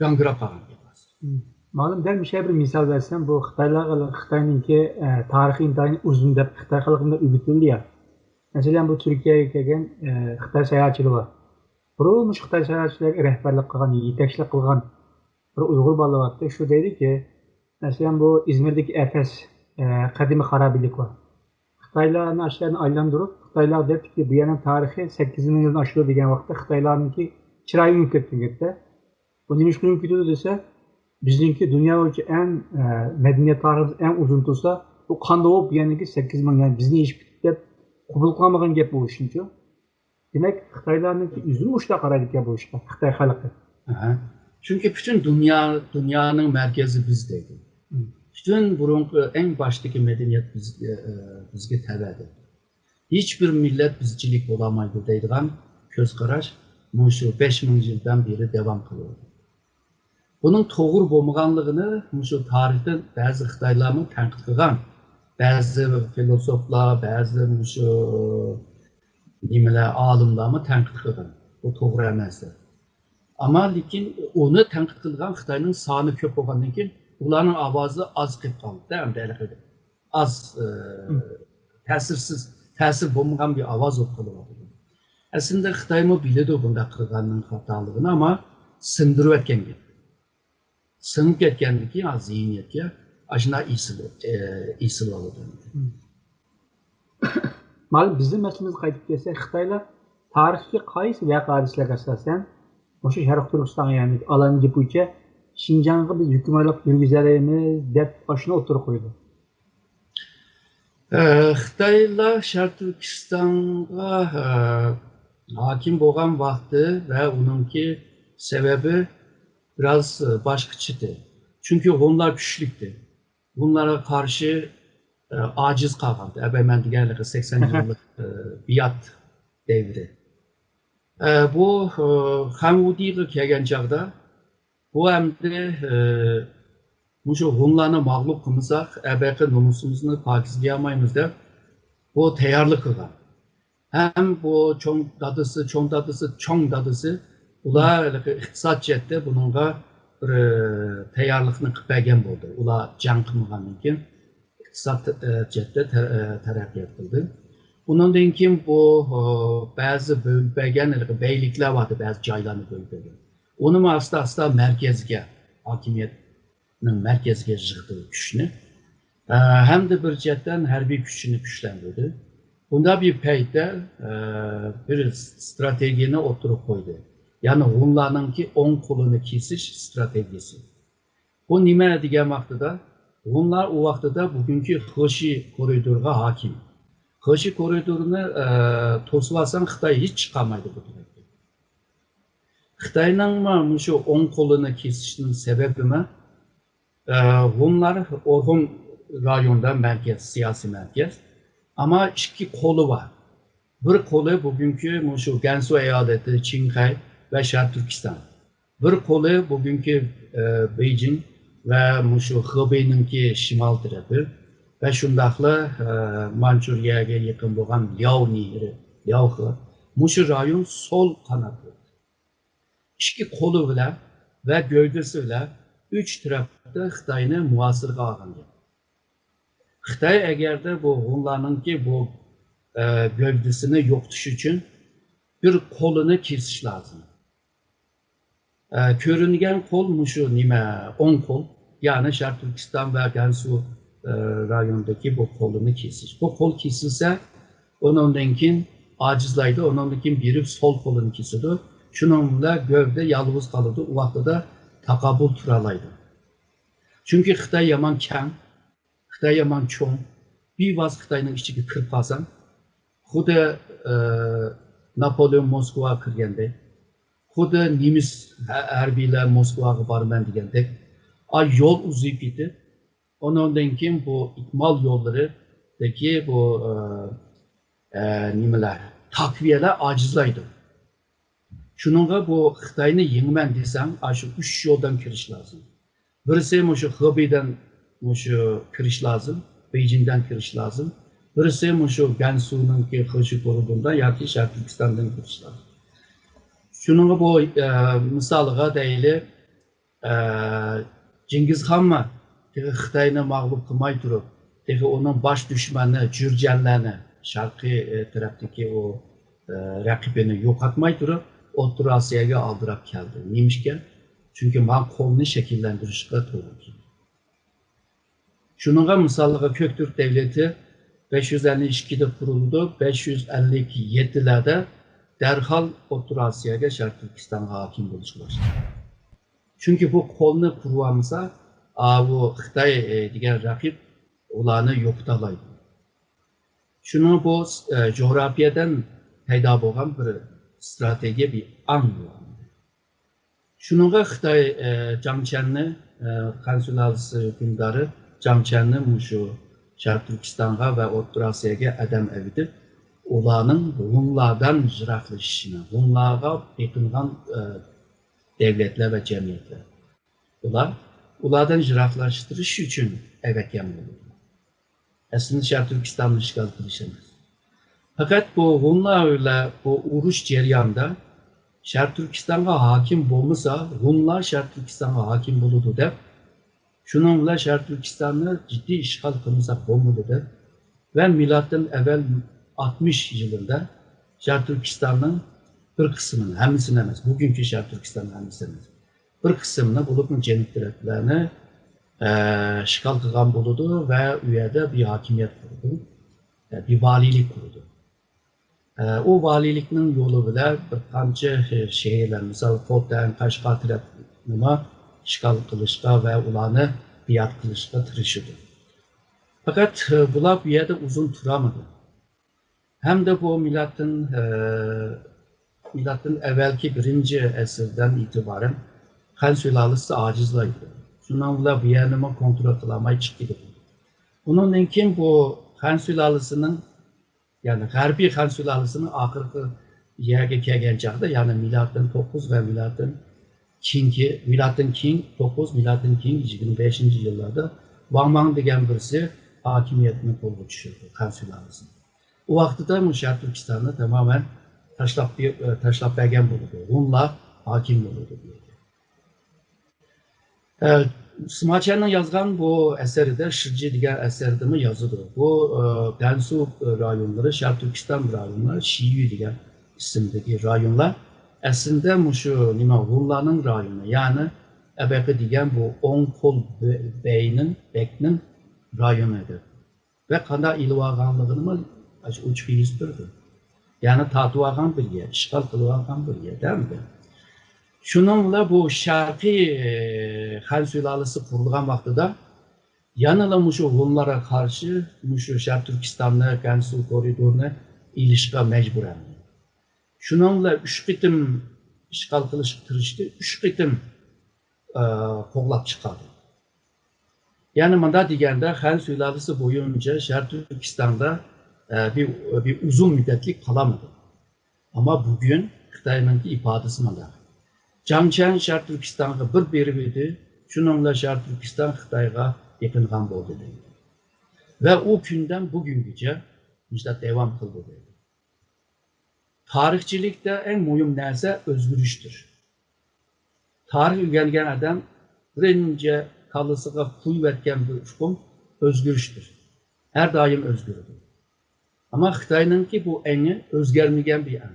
گاڭگىراپ قالغان گەپ ھازىر. مم. مۇئەللىم، دەل مۇشۇ بىر مىسال بەرسەم، بۇ خىتايلارغا، خىتاينىڭكى، ئە، تارىخى ئىنتايىن ئۇزۇن دەپ خىتاي خەلقىمىزگە ئۆگىتىلدى يا. مەسىلەن، بۇ تۈركىيەگە كەلگەن، ئە، خىتاي ساياھەتچىلىرى بار. بۇرۇن مۇشۇ خىتاي ساياھەتچىلەرگە رەھبەرلىك قىلغان، يېتەكچىلىك قىلغان بىر ئۇيغۇر بالىلار بارتتى. شۇ دەيدىكى، مەسىلەن، بۇ ئىزمىردىكى ئەفەس، ئە، قەدىمىي خارابىلىك بار. خىتايلارنى ئاشۇ يەرنى ئايلاندۇرۇپ، خىتايلار دەپتىكى، بۇ يەرنىڭ تارىخى سەككىز مىڭ يىلدىن ئاشىدۇ دېگەن ۋاقىتتا خىتايلارنىڭكى چىرايى ئۆڭۈپ كەتكەن گەپتە. بۇ نېمە ئۈچۈن ئۆڭۈپ كېتىدۇ دېسە، بىزنىڭكى دۇنيا بويىچە ئەڭ، ئە، مەدەنىيەت تارىخىمىز ئەڭ ئۇزۇن تۇرسا، بۇ قانداق بولۇپ دېگەندىن كېيىن سەككىز مىڭ، يەنى بىزنى ئېشىپ كېتىپ دەپ قوبۇل قىلالمىغان گەپ بولۇشىنچۇ. دېمەك، خىتايلارنىڭكى ئۆزىمۇ مۇشۇنداق قارايدىكەن بۇ ئىشقا، خىتاي خەلقى. ئەھە. چۈنكى پۈتۈن دۇنيا، دۇنيانىڭ مەركىزى بىز دەيدۇ. مم. پۈتۈن بۇرۇنقى ئەڭ باشتىكى مەدەنىيەت بىزگە، ئە، بىزگە تەۋە دەيدۇ. ھېچبىر مىللەت بىزچىلىك بولالمايدۇ دەيدىغان كۆز قاراش مۇشۇ بەش مىڭ يىلدىن بېرى داۋام قىلىۋاتىدۇ. بۇنىڭ توغرا بولمىغانلىقىنى مۇشۇ تارىختىن بەزى خىتايلارمۇ تەنقىد قىلغان. بەزى فىلوسوفلار، بەزى مۇشۇ نېمىلەر، ئالىملارمۇ تەنقىد قىلغان. بۇ توغرا ئەمەس دەپ. ئەمما لېكىن ئۇنى تەنقىد قىلىدىغان خىتاينىڭ سانى كۆپ بولغاندىن كېيىن، ئۇلارنىڭ ئاۋازى ئاز قېلىپ قالدى-دە، ئەمدى ھېلىقى ئاز، ئە، مم. تەسىرسىز، تەسىر بولمىغان بىر ئاۋاز بولۇپ قېلىۋاتىدۇ. ئەسلىدە خىتايمۇ بىلىدۇ بۇنداق قىلغاننىڭ خاتالىقىنى، ئەمما سىڭدۈرۈۋەتكەن گەپ. سىڭىپ كەتكەندىن كېيىن، ھازىر زېھنىيەتكە ئاشۇنداق ئېسىل، ئە، ئېسىلىۋالىدۇ. مم. مانا بىزنىڭ مەسىلىمىزگە قايتىپ كەلسەك، خىتايلار تارىختىكى قايسى ۋەقە-ھادىسىلەرگە ئاساسەن، مۇشۇ شەرقىي تۈركىستانغا، يەنى ئالانىڭ گېپى بويىچە شىنجاڭغا بىز ھۆكۈمرانلىق يۈرگۈزەلەيمىز دەپ ئاشۇنى ئوتتۇرىغا قويىدۇ؟ ئە، خىتايلار شەرقىي تۈركىستانغا، ئە، ھاكىم بولغان ۋاقتى ۋە ئۇنىڭكى سەۋەبى بىراز، ئە، باشقىچىدى. چۈنكى ھونلار كۈچلۈكتى. ھونلارغا قارشى، ئە، ئاجىز قالغانتى. ئەبەي مەن دېگەنلىكى سەكسەن يىللىق، ئە، بىئات دەۋرى. ئە، بۇ، ئە، خەنۋۇدىغا كەلگەن چاغدا، بۇ ئەمدى، ئە، مۇشۇ ھونلارنى مەغلۇپ قىلمىساق، ئەبەقى نومۇسىمىزنى پاكىز دېيەلمەيمىز دەپ، بۇ تەييارلىق قىلغان. ھەم بۇ چوڭ دادىسى، چوڭ دادىسى، چوڭ دادىسى، ئۇلار ھېلىقى ئىقتىساد جەھەتتە بۇنىڭغا بىر، ئە، تەييارلىقنى قىلىپ بەرگەن بولدى. ئۇلار جەڭ قىلمىغاندىن كېيىن ئىقتىساد، ئە، جەھەتتە تە-، ئە، تەرەققىيات قىلدى. ئۇنىڭدىن كېيىن بۇ، ئە، بەزى بۆلۈپ بەرگەن ھېلىقى بەگلىكلەر بارتى، بەزى جايلارنى بۆلۈپ بەرگەن. ئۇنىمۇ ئاستا-ئاستا مەركەزگە، ھاكىمىيەتنىڭ مەركەزگە يىغدى كۈچنى. ئە، ھەمدە بىر جەھەتتىن ھەربىي كۈچىنى كۈچلەندۈردى. بۇنداق بىر پەيتتە، ئە، بىر ستراتېگىيەنى ئوتتۇرىغا قويدى. يەنى ھونلارنىڭكى ئوڭ قولىنى كېسىش ستراتېگىيەسى. بۇ نېمە دېگەن ۋاقتىدا، ھونلار ئۇ ۋاقتىدا بۈگۈنكى خېشى كورىدورغا ھاكىم. خېشى كورىدورنى، ئە، توسۇۋالساڭ، خىتاي ھېچ چىقالمايدۇ بۇ تەرەپكە. خىتاينىڭمۇ مۇشۇ ئوڭ قولىنى كېسىشنىڭ سەۋەبىمۇ، ئە، ھونلار ئورخۇن رايوندا مەركەز، سىياسىي مەركەز. ئەمما ئىككى قولى بار. بىر قولى بۈگۈنكى مۇشۇ گەنسۇ ئايالىتى، چىڭخەي ۋە شەرقىي تۈركىستان. بىر قولى بۈگۈنكى، ئە، بېيجىڭ ۋە مۇشۇ خېبېينىڭكى شىمال تەرىپى ۋە شۇنداقلا، ئە، مانچۇرىيەگە يېقىن بولغان لياۋ نېھرى، لياۋخې. مۇشۇ رايون سول قاناتلىق. ئىككى قولى بىلەن ۋە گەۋدىسى بىلەن ئۈچ تەرەپتە خىتاينى مۇھاسىرىگە ئالغان گەپ. خىتاي ئەگەردە بۇ ھونلارنىڭكى بۇ، ئە، گەۋدىسىنى يوقىتىش ئۈچۈن بىر قولىنى كېسىش لازىم. ئە، كۆرۈنگەن قول مۇشۇ نېمە، ئوڭ قول، يەنى شەرقىي تۈركىستان ۋە گەنسۇ، ئە، رايونىدىكى بۇ قولىنى كېسىش. بۇ قول كېسىلسە، ئۇنىڭدىن كېيىن ئاجىزلايدۇ، ئۇنىڭدىن كېيىن بېرىپ سول قولىنى كېسىدۇ. شۇنىڭ بىلەن گەۋدە يالغۇز قالىدۇ، ئۇ ۋاقتىدا تاقابىل تۇرالايدۇ. چۈنكى خىتاي يامان كەڭ، خىتاي يامان چوڭ. بىۋاسىتە خىتاينىڭ ئىچىگە كىرىپ قالساڭ، خۇددى، ئە، ناپولېئون موسكۋاغا كىرگەندەك، خۇددى نېمىس ھە-، ھەربىيلەر موسكۋاغا بارىمەن دېگەندەك، ئا، يول ئۇزىيىپ كېتىپ، ئۇنىڭدىن كېيىن بۇ ئىكمال يوللىرىدىكى بۇ، ئە، ئە، نېمىلەر، تاكۋىيەلەر ئاجىزلايدۇ. شۇنىڭغا بۇ خىتاينى يېڭىمەن دېسەڭ، ئاشۇ ئۈچ يولدىن كىرىش لازىم. بىرسى مۇشۇ خېبېيدىن مۇشۇ كىرىش لازىم، بېيجىڭدىن كىرىش لازىم. بىرسى مۇشۇ گەنسۇنىڭكى خېشى كورىدورىدا ياكى شەرقىي تۈركىستاندىن كىرىش لازىم. شۇنىڭغا بۇ، ئە، مىسالىغا دەيلى، ئە، جىڭگىزخانمۇ تېخى خىتاينى مەغلۇپ قىلماي تۇرۇپ، تېخى ئۇنىڭ باش دۈشمىنى جۈرجەنلەرنى، شەرقىي، ئە، تەرەپتىكى ئۇ، ئە، رەقىبىنى يوقاتماي تۇرۇپ، ئوتتۇرا ئاسىياگە ئالدىراپ كەلدى. نېمىشقا؟ چۈنكى ماڭا قولنى شەكىللەندۈرۈشكە توغرا كېلىدۇ. شۇنىڭغا مىسالغا كۆك تۈرك دەۋلىتى بەش يۈز ئەللىك ئىككىدە قۇرۇلىدۇ، بەش يۈز ئەللىك يەتتىلەردە دەرھال ئوتتۇرا ئاسىياگە، شەرقىي تۈركىستانغا ھاكىم بولۇشقا باشلىدى. چۈنكى بۇ قولنى قۇرۇۋالمىسا، ئاۋۇ خىتاي، ئە، دېگەن رەقىب ئۇلارنى يوقىتالايدۇ. شۇنىڭ بۇ، ئە، جۇغراپىيەدىن پەيدا بولغان بىر ستراتېگىيە، بىر ئاڭ بۇ. شۇنىڭغا خىتاي، ئە، جاڭ چيەننى، ئە، خەن سۇلالىسى ھۆكۈمدارى جاڭ چيەننى مۇشۇ شەرقىي تۈركىستانغا ۋە ئوتتۇرا ئاسىياگە ئادەم ئەۋېتىپ، ئۇلارنىڭ ھونلاردىن يىراقلىشىشىنى، ھونلارغا بېقىنغان، ئە، دەۋلەتلەر ۋە جەمئىيەتلەر، ئۇلار، ئۇلاردىن يىراقلاشتۇرۇش ئۈچۈن ئەۋەتكەن بولىدۇ. ئەسلىدە شەرقىي تۈركىستاننى ئىشغال قىلىش ئەمەس. پەقەت بۇ ھونلار بىلەن بۇ ئۇرۇش جەريانىدا شەرقىي تۈركىستانغا ھاكىم بولمىسا، ھونلار شەرقىي تۈركىستانغا ھاكىم بولىدۇ دەپ، شۇنىڭ بىلەن شەرقىي تۈركىستاننى جىددىي ئىشغال قىلمىساق بولمىدى دەپ ۋە مىلادتىن ئەۋۋەل ئاتمىش يىلىدا شەرقىي تۈركىستاننىڭ بىر قىسمىنى، ھەممىسىنى ئەمەس، بۈگۈنكى شەرقىي تۈركىستاننىڭ ھەممىسىنى ئەمەس، بىر قىسمىنى، بولۇپمۇ جەنۇب تەرەپلەرنى، ئە، ئىشغال قىلغان بولىدۇ ۋە ئۇ يەردە بىر ھاكىمىيەت قۇرىدۇ، ئە، بىر ۋالىيلىك قۇرىدۇ. ئە، ئۇ ۋالىيلىكنىڭ يولى بىلەن بىر قانچە، ئە، شەھەرلەر، مىسال، خوتەن، قەشقەر تەرەپنىمۇ ئىشغال قىلىشقا ۋە ئۇلارنى بىئارام قىلىشقا تىرىشىدۇ. پەقەت، ئە، بۇلار بۇ يەردە ئۇزۇن تۇرالمىدى. ھەمدە بۇ مىلادتىن، ئە، مىلادتىن ئەۋۋەلكى بىرىنچى ئەسىردىن ئېتىبارەن خەن سۇلالىسى ئاجىزلايدۇ. شۇنىڭ بىلەن بۇ يەرنىمۇ كونترول قىلالماي چىقىپ كېتىدۇ. ئۇنىڭدىن كېيىن بۇ خەن سۇلالىسىنىڭ، يەنى غەربىي خەن سۇلالىسىنىڭ ئاخىرقى يەرگە كەلگەن چاغدا، يەنى مىلادتىن توققۇز ۋە مىلادتىن كېيىنكى، مىلادتىن كېيىن توققۇز، مىلادتىن كېيىن يىگىرمە بەشىنچى يىللاردا ۋاڭ ماڭ دېگەن بىرسى ھاكىمىيەتنى قولغا چۈشۈردى، خەن سۇلالىسى. ئۇ ۋاقتىدا مۇشۇ شەرقىي تۈركىستاننى تامامەن تاشلاپ، تاشلاپ بەرگەن بولىدۇ. ھونلار ھاكىم بولىدۇ بۇ يەردە. ئە، سىما چيەننىڭ يازغان بۇ ئەسىرىدە، شىجى دېگەن ئەسىرىدىمۇ يازىدۇ. بۇ، ئە، گەنسۇ رايونلىرى، شەرقىي تۈركىستان رايونلىرى، شىيۈ دېگەن ئىسىمدىكى رايونلار ئەسلىدە مۇشۇ نېمە، ھونلارنىڭ رايونى، يەنى ئەبەقى دېگەن بۇ ئوڭ قول بە-، بەينىڭ، بەگنىڭ رايونى ئىدى. ۋە قانداق ئېلىۋالغانلىقىنىمۇ ئاشۇ ئوچۇق يۈزدۈردى. يەنى تارتىۋالغان بىر يەر، ئىشغال قىلىۋالغان بىر يەر دەمدى. شۇنىڭ بىلەن بۇ شەرقىي، ئە، خەن سۇلالىسى قۇرۇلغان ۋاقتىدا يەنىلا مۇشۇ ھونلارغا قارشى مۇشۇ شەرقىي تۈركىستاننى، كەنسۇ كورىدورنى ئېلىشقا مەجبۇر ئەمدى. شۇنىڭ بىلەن ئۈچ قېتىم ئىشغال قىلىشقا تىرىشتى، ئۈچ قېتىم، ئە، قوغلاپ چىقاردى. يەنى مۇنداق دېگەندە، خەن سۇلالىسى بويىچە شەرقىي تۈركىستاندا، ئە، بىر، بىر ئۇزۇن مۇددەتلىك قالالمىدى. ئەمما بۈگۈن خىتاينىڭكى ئىپادىسى مۇنداق. جاڭ چيەن شەرقىي تۈركىستانغا بىر بېرىپ ئىدى، شۇنىڭ بىلەن شەرقىي تۈركىستان خىتايغا يېقىنغان بولدى دەيدۇ. ۋە ئۇ كۈندىن بۈگۈنگىچە مۇشۇنداق داۋام قىلدى دەيدۇ. تارىخچىلىكتە ئەڭ مۇھىم نەرسە ئۆزگىرىشتۇر. تارىخ ئۆگەنگەن ئادەم بىرىنچى كاللىسىغا قويۇۋەتكەن بىر ئۇقۇم ئۆزگىرىشتۇر. ھەر دائىم ئۆزگىرىدۇ. ئەمما خىتاينىڭكى بۇ ئەڭى ئۆزگەرمىگەن بىر ئەڭ.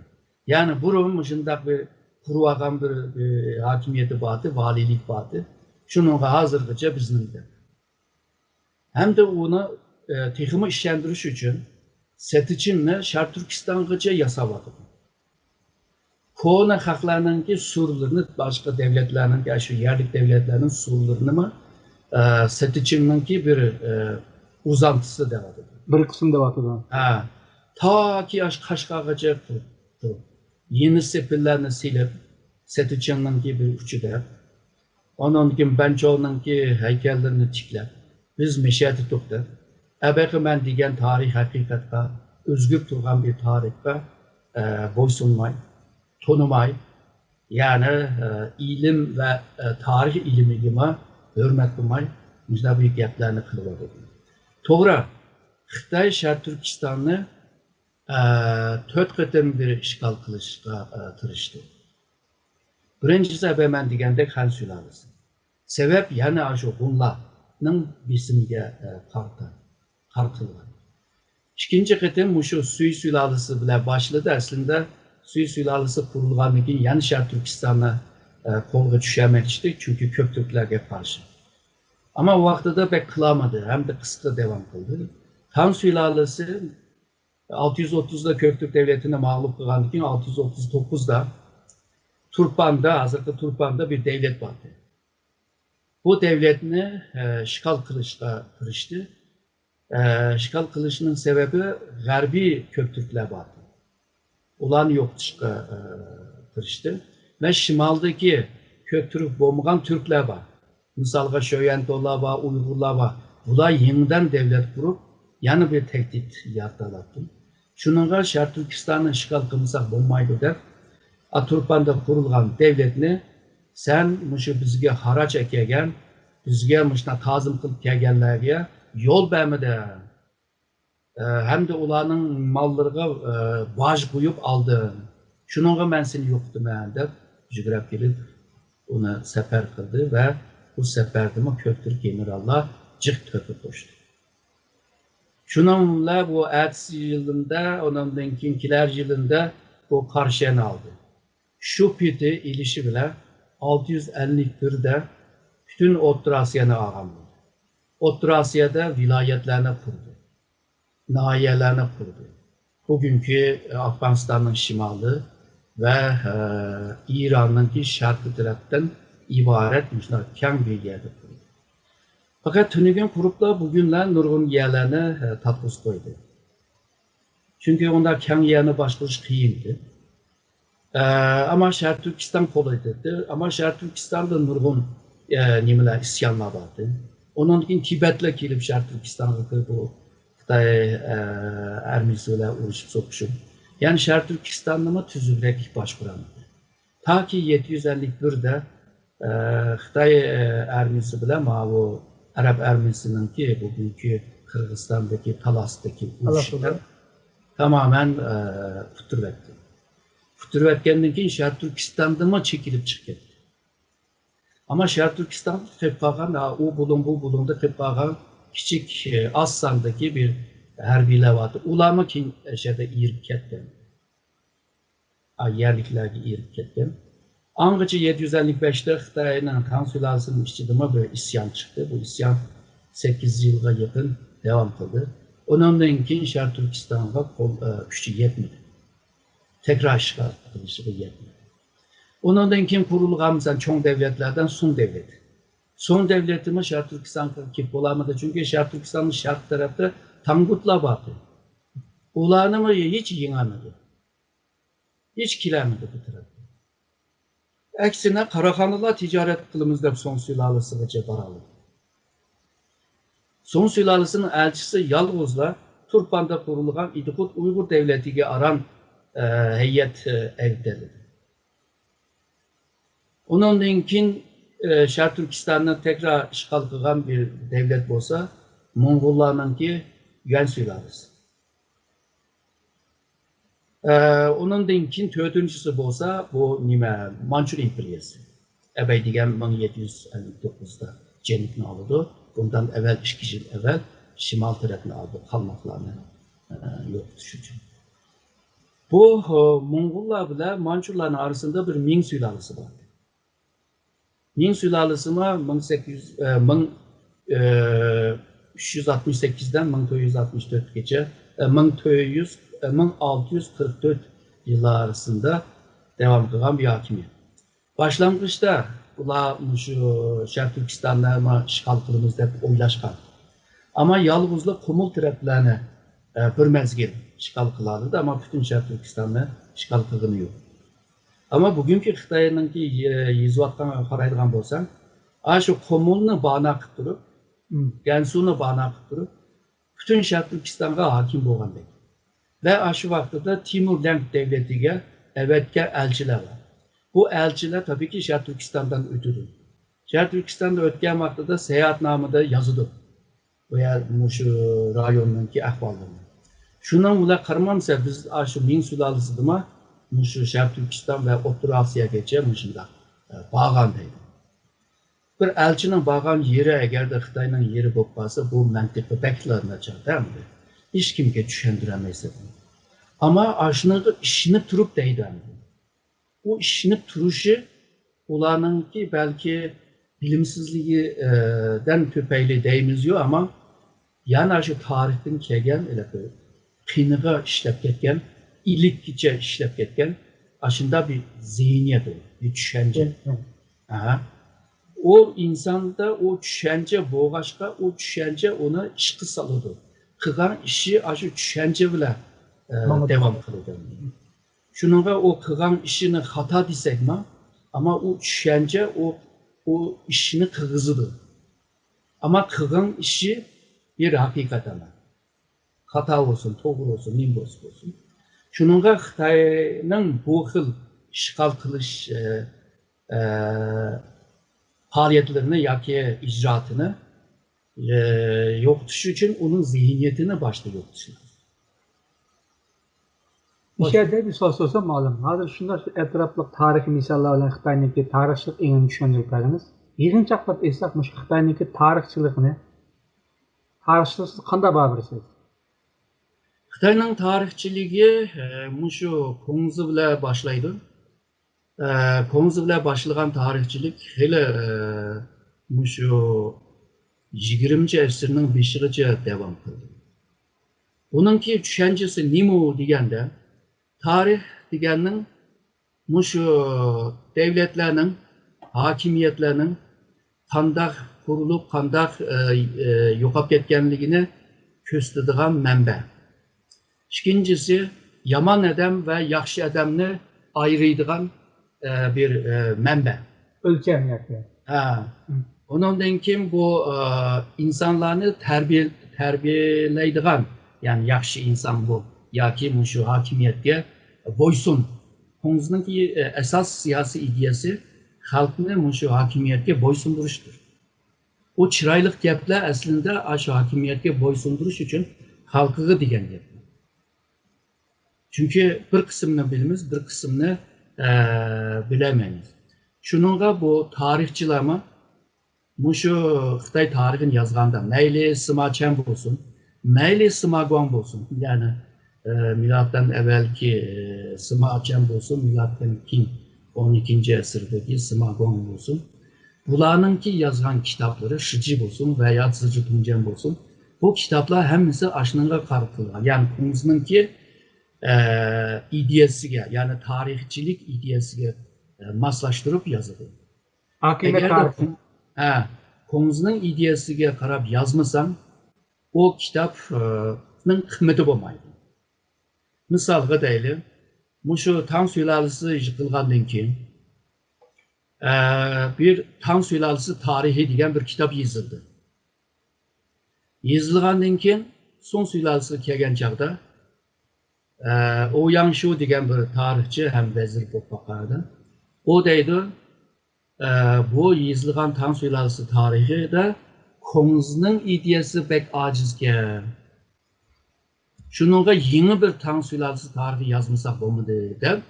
يەنى بۇرۇن مۇشۇنداق بىر قۇرۇۋالغان بىر، بىر ھاكىمىيىتى بارتى، ۋالىيلىك بارتى. شۇنىڭغا ھازىرغىچە بىزنىڭ دەپ. ھەمدە ئۇنى، ئە، تېخىمۇ ئىشەندۈرۈش ئۈچۈن سېتىچىننى شەرقىي تۈركىستانغىچە ياساۋاتىدۇ. كونا خەقلەرنىڭكى سۇرلىرىنى، باشقا دۆلەتلەرنىڭكى، شۇ يەرلىك دۆلەتلەرنىڭ سۇرلىرىنىمۇ، ئە، سېتىچىننىڭكى بىر، ئە، ئۇزانتىسى دەۋاتىدۇ. بىر قىسىم دەۋاتىدۇ. ھە. تاكى ئاشۇ قەشقەرگىچە تۇرۇپ، تۇرۇپ. يېڭى سېپىللەرنى سېلىپ، سېتىچىننىڭكى بىر ئۇچى دەپ، ئاندىن كېيىن بەنچوۋنىڭكى ھەيكەللىرىنى تىكلەپ، بىز مەشەدە تۇردۇق. ئەبەقى مەن دېگەن تارىخ ھەقىقەتقە، ئۆزگىرىپ تۇرغان بىر تارىخقا، ئە، بويسۇنماي، تونۇماي، يەنى، ئە، ئىلىم ۋە، ئە، تارىخ ئىلمىگىمۇ ھۆرمەت قىلماي، مۇشۇنداق بىر گەپلەرنى قىلىۋاتىدۇ. توغرا، خىتاي شەرقىي تۈركىستاننى، ئە، تۆت قېتىم بىر ئىشغال قىلىشقا، ئە، تىرىشتى. بىرىنچىسى، ئەبە مەن دېگەندەك، خەن سۇلالىسى. سەۋەب يەنە ئاشۇ ھونلارنىڭ بېسىمىگە، ئە، قارىتا-، قارىتىلغان. ئىككىنچى قېتىم مۇشۇ سۈي سۇلالىسى بىلەن باشلىدى. ئەسلىندە سۈي سۇلالىسى قۇرۇلغاندىن كېيىن يەنە شەرقىي تۈركىستاننى، ئە، قولغا چۈشۈرمەكچىدى، چۈنكى كۆك تۈركلەرگە قارشى. ئەمما ۋاقتىدا بەك قىلالمىدى ھەمدە قىسقا داۋام قىلدى. تاڭ سۇلالىسى ئالتە يۈز ئوتتۇزدا كۆك تۈرك دۆلىتىنى مەغلۇپ قىلغاندىن كېيىن، ئالتە يۈز ئوتتۇز توققۇزدا تۇرپاندا، ھازىرقى تۇرپاندا بىر دۆلەت بار ئىدى. بۇ دۆلەتنى، ئە، ئىشغال قىلىشقا تىرىشتى. ئە، ئىشغال قىلىشنىڭ سەۋەبى غەربىي كۆك تۈركلەر بار ئىدى. ئۇلارنى يوقىتىشقا، ئە، تىرىشتى. ۋە شىمالدىكى كۆك تۈرك بولمىغان تۈركلەر بار. مىسالغا، شۆيەنتۇلار بار، ئۇيغۇرلار بار. بۇلار يېڭىدىن دۆلەت قۇرۇپ، يەنە بىر تەھدىت يارىتالاتتى. شۇنىڭغا شەرقىي تۈركىستاننى ئىشغال قىلمىساق بولمايدۇ دەپ، ئاتۇرپاندا قۇرۇلغان دۆلەتنى، سەن مۇشۇ بىزگە خاراج ئەكەلگەن، بىزگە مۇشۇنداق تازىم قىلىپ كەلگەنلەرگە يول بەرمىدىڭ. ئە، ھەمدە ئۇلارنىڭ ماللىرىغا، ئە، باج قويۇپ ئالدىڭ. شۇنىڭغا مەن سېنى يوقىتىمەن دەپ يۈگرەپ كېلىپ، ئۇنى سەپەر قىلدى ۋە بۇ سەپەردىمۇ كۆك تۈرك گېنېراللار جىق تۆھپە قوشتى. شۇنىڭ بىلەن بۇ ئەتىسى يىلىندا، ئۇنىڭدىن كېيىن كېلەر يىلىندا بۇ قاراشىنى ئالدى. شۇ پېتى ئېلىشى بىلەن ئالتە يۈز ئەللىك بىردە پۈتۈن ئوتتۇرا ئاسىيانى ئالغان بولدى. ئوتتۇرا ئاسىيادا ۋىلايەتلەرنى قۇردى، ناھىيەلەرنى قۇردى. بۈگۈنكى ئافغانىستاننىڭ شىمالى ۋە، ئە، ئىراننىڭكى شەرقىي تەرەپتىن ئىبارەت مۇشۇنداق كەڭ بىر يەردە قۇردى. پەقەت تۈنۈگۈن قۇرۇپلا بۈگۈنلا نۇرغۇن يەرلەرنى، ئە، تارتقۇزۇپ قويدى. چۈنكى ئۇنداق كەڭ يەرنى باشقۇرۇش قىيىن ئىدى. ئە، ئەمما شەرقىي تۈركىستان قولايلىق ئىدى. ئەمما شەرقىي تۈركىستاندا نۇرغۇن، ئە، نېمىلەر، ئىسيانلار بار ئىدى. ئۇنىڭدىن كېيىن تىبەتلەر كېلىپ شەرقىي تۈركىستانغا كىرىپ، بۇ خىتاي، ئە، ئارمىيىسى بىلەن ئۇرۇشۇپ سوقۇشۇپ. يەنى شەرقىي تۈركىستاننىمۇ تۈزۈكرەك باشقۇرالمىدى. تاكى يەتتە يۈز ئەللىك بىردە، ئە، خىتاي، ئە، ئارمىيىسى بىلەن ماۋۇ ئەرەب ئارمىيىسىنىڭكى بۈگۈنكى قىرغىزىستاندىكى تالاستىكى ئۇرۇشىدا تالاستىدا. تامامەن، ئە، ئۇتتۇرۇۋەتتى. ئۇتتۇرۇۋەتكەندىن كېيىن شەرقىي تۈركىستاندىنمۇ چېكىنىپ چىقىپ كەتتى. ئەمما شەرقىي تۈركىستاندا قېلىپ قالغان، ئە، ئۇ بۇلۇڭ، بۇ بۇلۇڭدا قېلىپ قالغان كىچىك، ئە، ئاز ساندىكى بىر ھەربىيلەر بار ئىدى. ئۇلارمۇ كېيىن ئەشەدە ئېرىپ كەتكەن. ئا، يەرلىكلەرگە ئېرىپ كەتكەن. ئاڭغىچە يەتتە يۈز ئەللىك بەشتە خىتاينىڭ تاڭ سۇلالىسىنىڭ ئىچىدىمۇ بىر ئىسيان چىقتى. بۇ ئىسيان سەككىز يىلغا يېقىن داۋام قىلدى. ئۇنىڭدىن كېيىن شەرقىي تۈركىستانغا قول، ئە، كۈچى يەتمىدى. تەكرار ئىشغال قىلىشىغا يەتمىدى. ئۇنىڭدىن كېيىن قۇرۇلغان، مىسال، چوڭ دۆلەتلەردىن سۇڭ دۆلىتى. سۇڭ دەۋلىتىمۇ شەرقىي تۈركىستانغا كېلىپ بولالمىدى، چۈنكى شەرقىي تۈركىستاننىڭ شەرق تەرەپتە تاڭگۇتلار بار ئىدى. ئۇلارنىمۇ ھېچ يېڭەلمىدى. ھېچ كېلەلمىدى بۇ تەرەپكە. ئەكسىنە، قاراخانلىلار تىجارەت قىلىمىز دەپ سۇڭ سۇلالىسىغىچە بارالىدى. سۇڭ سۇلالىسىنىڭ ئەلچىسى يالغۇزلا تۇرپاندا قۇرۇلغان ئىدىقۇت ئۇيغۇر دەۋلىتىگە ئاران، ئە، ھەيئەت، ئە، ئەۋېتەلىدى. ئۇنىڭدىن كېيىن، ئە، شەرقىي تۈركىستاننى تەكرار ئىشغال قىلغان بىر دەۋلەت بولسا، موڭغۇللارنىڭكى يۈەن سۇلالىسى. ئە، ئۇنىڭدىن كېيىن تۆتىنچىسى بولسا، بۇ نېمە، مانچۇر ئىمپېرىيەسى. ئەبەي دېگەن مىڭ يەتتە يۈز ئەللىك توققۇزدا جەنۇبنى ئالىدۇ. بۇندىن ئەۋۋەل، ئىككى يىل ئەۋۋەل شىمال تەرەپنى ئالدى، قالماقلارنى، ئە، يوقىتىش ئۈچۈن. بۇ، ئە، موڭغۇللار بىلەن مانچۇرلارنىڭ ئارىسىدا بىر مىڭ سۇلالىسى بار. مىڭ سۇلالىسىمۇ مىڭ سەككىز يۈز، ئە، مىڭ، ئە، ئۈچ يۈز ئاتمىش سەككىزدىن مىڭ تۆت يۈز ئاتمىش تۆتكىچە، ئە، مىڭ تۆت يۈز، ئە، مىڭ ئالتە يۈز قىرىق تۆت يىللار ئارىسىدا داۋام قىلغان بىر ھاكىمىيەت. باشلانغۇچتا ئۇلار مۇشۇ شەرقىي تۈركىستاننى ما ئىشغال قىلىمىز دەپ ئويلاشقان. ئەمما يالغۇزلا قۇمۇل تەرەپلەرنى، ئە، بىر مەزگىل ئىشغال قىلالىدى، ئەمما پۈتۈن شەرقىي تۈركىستاننى ئىشغال قىلغىنى يوق. ئەمما بۈگۈنكى خىتاينىڭكى، ئە، يېزىۋاتقانغا قارايدىغان بولساڭ، ئاشۇ قۇمۇلنى بانا قىلىپ تۇرۇپ، مم. گەنسۇنى بانا قىلىپ تۇرۇپ، پۈتۈن شەرقىي تۈركىستانغا ھاكىم بولغاندەك. ۋە ئاشۇ ۋاقتىدا تىمۇر لەڭ دەۋلىتىگە ئەۋەتكەن ئەلچىلەر بار. بۇ ئەلچىلەر تەبىئىيكى شەرقىي تۈركىستاندىن ئۆتىدۇ. شەرقىي تۈركىستاندا ئۆتكەن ۋاقتىدا ساياھەتنامىدا يازىدۇ. بۇ يەر، مۇشۇ رايوننىڭكى ئەھۋاللىرىنى. شۇنىڭ بىلەن قارىمامسە، بىز ئاشۇ مىڭ سۇلالىسىدىمۇ مۇشۇ شەرقىي تۈركىستان ۋە ئوتتۇرا ئاسىياگىچە مۇشۇنداق، ئە، بارغان دەيدۇ. بىر ئەلچىنىڭ بارغان يېرى ئەگەردە خىتاينىڭ يېرى بولۇپ قالسا، بۇ مەنتىقە بەكلا ناچار-دە ئەمدى. ھېچكىمگە چۈشەندۈرەلمەيسەن. ئەمما ئاشۇنىڭغا ئىشىنىپ تۇرۇپ دەيدۇ ئەمدى. ئۇ ئىشىنىپ تۇرۇشى ئۇلارنىڭكى بەلكى بىلىمسىزلىكى، ئە، دەن تۈپەيلى دەيمىزيۇ، ئەمما يەنە شۇ تارىختىن كەلگەن، قېنىغا ئىشلەپ كەتكەن، ئىلىككىچە ئىشلەپ كەتكەن، ئاشۇنداق بىر زېھنىيەت ئۇ، بىر چۈشەنچە. مم، مم. ئەھە. ئۇ ئىنساندا ئۇ چۈشەنچە بولغاچقا، ئۇ چۈشەنچە ئۇنى ئىشقا سالىدۇ. قىلغان ئىشى ئاشۇ چۈشەنچە بىلەن، ئە، ماڭىدۇ. داۋام قىلىدۇ. شۇنىڭغا ئۇ قىلغان ئىشىنى خاتا دېسەكمۇ، ئەمما ئۇ چۈشەنچە ئۇ، ئۇ ئىشنى قىلغۇزىدۇ. ئەمما قىلغان ئىشى بىر ھەقىقەت ئەمەس. خاتا بولسۇن، توغرا بولسۇن، نېمە بولسا بولسۇن. شۇنىڭغا خىتاينىڭ بۇ خىل ئىشغال قىلىش، ئە، ئە، پائالىيەتلىرىنى ياكى ئىجرائاتىنى، ئە، يوقىتىش ئۈچۈن ئۇنىڭ زېھنىيىتىنى باشتا يوقىتىش لازىم. مۇشۇ يەردە بىر سوئال سورىسام، مۇئەللىم. ھازىر شۇنداق شۇ ئەتراپلىق تارىخىي مىساللار بىلەن خىتاينىڭكى تارىخچىلىق ئېڭىنى چۈشەندۈرۈپ بەردىڭىز. يىغىنچاقلاپ ئېيتساق، مۇشۇ خىتاينىڭكى تارىخچىلىقىنى، تارىخچىلىقىنى قانداق باھا بېرىسىز؟ خىتاينىڭ تارىخچىلىكى، ئە، مۇشۇ كۇڭزى بىلەن باشلايدۇ. ئە، كۇڭزى بىلەن باشلىغان تارىخچىلىك خېلى، ئە، مۇشۇ يىگىرمىنچى ئەسىرنىڭ بېشىغىچە داۋام قىلدى. ئۇنىڭكى چۈشەنچىسى نېمە دېگەندە، تارىخ دېگەننىڭ مۇشۇ دەۋلەتلەرنىڭ، ھاكىمىيەتلەرنىڭ قانداق قۇرۇلۇپ، قانداق، ئە، ئە، يوقاپ كەتكەنلىكىنى كۆرسىتىدىغان مەنبە. ئىككىنچىسى، يامان ئادەم ۋە ياخشى ئادەمنى ئايرىيدىغان، ئە، بىر، ئە، مەنبە. ئۆلچەم ياكى. ھە. مم. ئۇنىڭدىن كېيىن بۇ، ئە، ئىنسانلارنى تەربىيە-، تەربىيەلەيدىغان، يەنى ياخشى ئىنسان بۇ ياكى مۇشۇ ھاكىمىيەتكە بويسۇن. كۇڭزىنىڭكى، ئە، ئاساس سىياسىي ئىدىيەسى خەلقنى مۇشۇ ھاكىمىيەتكە بويسۇندۇرۇشتۇر. ئۇ چىرايلىق گەپلەر ئەسلىدە ئاشۇ ھاكىمىيەتكە بويسۇندۇرۇش ئۈچۈن خەلقىگە دېگەن گەپ. چۈنكى بىر قىسمىنى بىلىمىز، بىر قىسمىنى، ئە، بىلەلمەيمىز. شۇنىڭغا بۇ تارىخچىلارمۇ مۇشۇ خىتاي تارىخىنى يازغاندا، مەيلى سىما چەن بولسۇن، مەيلى سىما گۇاڭ بولسۇن، يەنى، ئە، مىلادتىن ئەۋۋەلكى، ئە، سىما چەن بولسۇن، مىلادتىن كېيىن ئون ئىككىنچى ئەسىردىكى سىما گۇاڭ بولسۇن، بۇلارنىڭكى يازغان كىتابلىرى، شىجى بولسۇن ۋە يا زىجى تۇڭجەن بولسۇن، بۇ كىتابلار ھەممىسى ئاشۇنىڭغا قارىتىلغان. يەنى كۇڭزىنىڭكى، ئە، ئىدىيەسىگە، يەنى تارىخچىلىك ئىدىيەسىگە، ئە، ماسلاشتۇرۇپ يازىدۇ. ھاكىمىيەت ئەگەر تارىخى. ھە، كۇڭزىنىڭ ئىدىيەسىگە قاراپ يازمىساڭ، ئۇ كىتابنىڭ قىممىتى بولمايدۇ. مىسالغا دەيلى، مۇشۇ تاڭ سۇلالىسى يىقىلغاندىن كېيىن، ئە، بىر تاڭ سۇلالىسى تارىخى دېگەن بىر كىتاب يېزىلدى. يېزىلغاندىن كېيىن، سۇڭ سۇلالىسىگە كەلگەن چاغدا، ئە، ئۇ ياڭشۇ دېگەن بىر تارىخچى ھەم ۋەزىر بولۇپ باققان ئىدى. ئۇ دەيدۇ، ئە، بۇ يېزىلغان تاڭ سۇلالىسى تارىخىدا كۇڭزىنىڭ ئىدىيەسى بەك ئاجىزكەن. شۇنىڭغا يېڭى بىر تاڭ سۇلالىسى تارىخى يازمىساق بولمىدى دەپ،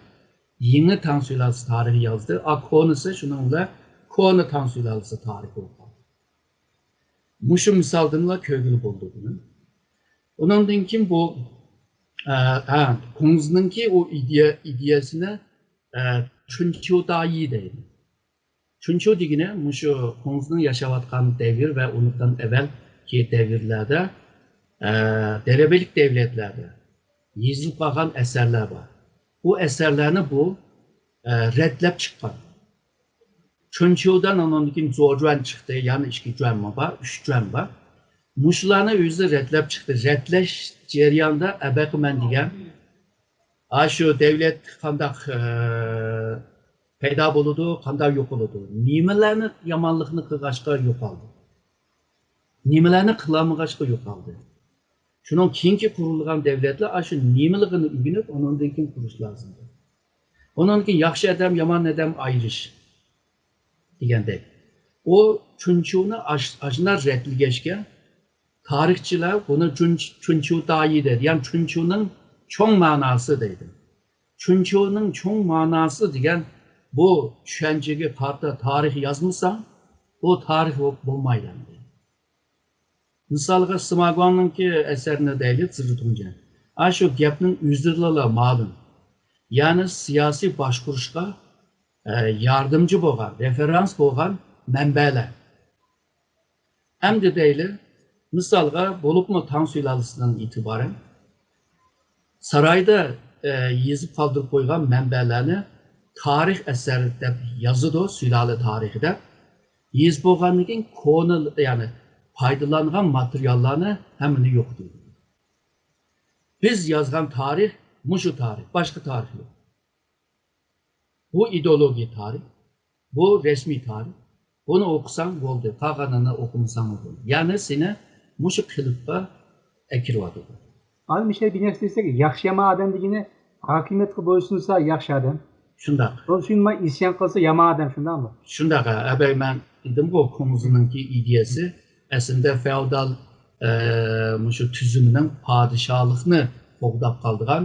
يېڭى تاڭ سۇلالىسى تارىخى يازدى. ئا، كونىسى شۇنىڭ بىلەن كونا تاڭ سۇلالىسى تارىخى بولۇپ قالدى. مۇشۇ مىسالدىنلا كۆرگىلى بولىدۇ بۇنى. ئۇنىڭدىن كېيىن بۇ، ئە، ھە، كۇڭزىنىڭكى ئۇ ئىدىيە، ئىدىيەسىنى، ئە، چۈنچيۇ دايى دەيدۇ. چۈنچيۇ دېگىنى مۇشۇ كۇڭزىنىڭ ياشاۋاتقان دەۋر ۋە ئۇنىڭدىن ئەۋۋەلكى دەۋرلەردە، ئە، دەرەبەيلىك دەۋلەتلەردە يېزىلىپ قالغان ئەسەرلەر بار. بۇ ئەسەرلەرنى بۇ، ئە، رەتلەپ چىققان. چۈنچيۇدىن ئۇنىڭدىن كېيىن زوجۈەن چىقتى، يەنە ئىككى جۈەنمۇ بار، ئۈچ جۈەن بار. مۇشۇلارنى ئۆزى رەتلەپ چىقتى. رەتلەش جەريانىدا ئەبەقىمەن دېگەن، ئاشۇ دەۋلەت قانداق، ئە، پەيدا بولىدۇ، قانداق يوقىلىدۇ، نېمىلەرنى يامانلىقنى قىلغاچقا يوقالدى، نېمىلەرنى قىلالمىغاچقا يوقالدى. شۇنىڭ كېيىنكى قۇرۇلغان دەۋلەتلەر ئاشۇ نېمىلىكىنى ئۆگىنىپ، ئۇنىڭدىن كېيىن قۇرۇش لازىم. ئۇنىڭدىن كېيىن ياخشى ئادەم، يامان ئادەم ئايرىش دېگەندەك. ئۇ چۈنچيۇنى ئاش-، ئاشۇنداق رەتلىگەچكە، تارىخچىلار بۇنى چۈن-، چۈنچيۇ دايى دەيدۇ، يەنى چۈنچيۇنىڭ چوڭ مەناسى دەيدۇ. چۈنچيۇنىڭ چوڭ مەناسى دېگەن بۇ چۈشەنچىگە قارىتا تارىخ يازمىساڭ، ئۇ تارىخ بولۇپ بولمايدۇ ئەمدى. مىسالغا، سىما گۇاڭنىڭكى ئەسەرىنى دەيلى، زىرى تۇڭجيەن. ئاشۇ گەپنىڭ ئۆزىدىلا مەلۇم. يەنى سىياسىي باشقۇرۇشقا، ئە، ياردەمچى بولغان، رېفېرانس بولغان مەنبەلەر. ئەمدى دەيلى، مىسالغا، بولۇپمۇ تاڭ سۇلالىسىدىن ئېتىبارەن سارايدا، ئە، يېزىپ قالدۇرۇپ قويغان مەنبەلەرنى تارىخ ئەسەر دەپ يازىدۇ، سۇلالە تارىخى دەپ. يېزىپ بولغاندىن كېيىن كونا، يەنى پايدىلانغان ماتېرىياللارنى ھەممىنى يوقىتىدۇ. بىز يازغان تارىخ مۇشۇ تارىخ، باشقا تارىخ يوق. بۇ ئىدېئولوگىيە تارىخ، بۇ رەسمىي تارىخ. بۇنى ئوقۇساڭ بولدى، قالغىنىنى ئوقۇمىساڭمۇ بولدى. يەنى سېنى مۇشۇ قېلىپقا ئەكىرىۋاتىدۇ. ئانا مۇشۇ يەردە بىر نەرسە دېسەك، ياخشى يامان ئادەم دېگىنى ھاكىمىيەتكە بويسۇنسا ياخشى ئادەم. شۇنداق. بويسۇنماي ئىسيان قىلسا يامان ئادەم، شۇنداقمۇ؟ شۇنداق، ھە. ئەبەي، مەن دېدىمغۇ، كۇڭزىنىڭكى ئىدىيەسى ئەسلىدە فېئودال، ئە، مۇشۇ تۈزۈمنىڭ پادىشاھلىقنى قوغداپ قالىدىغان،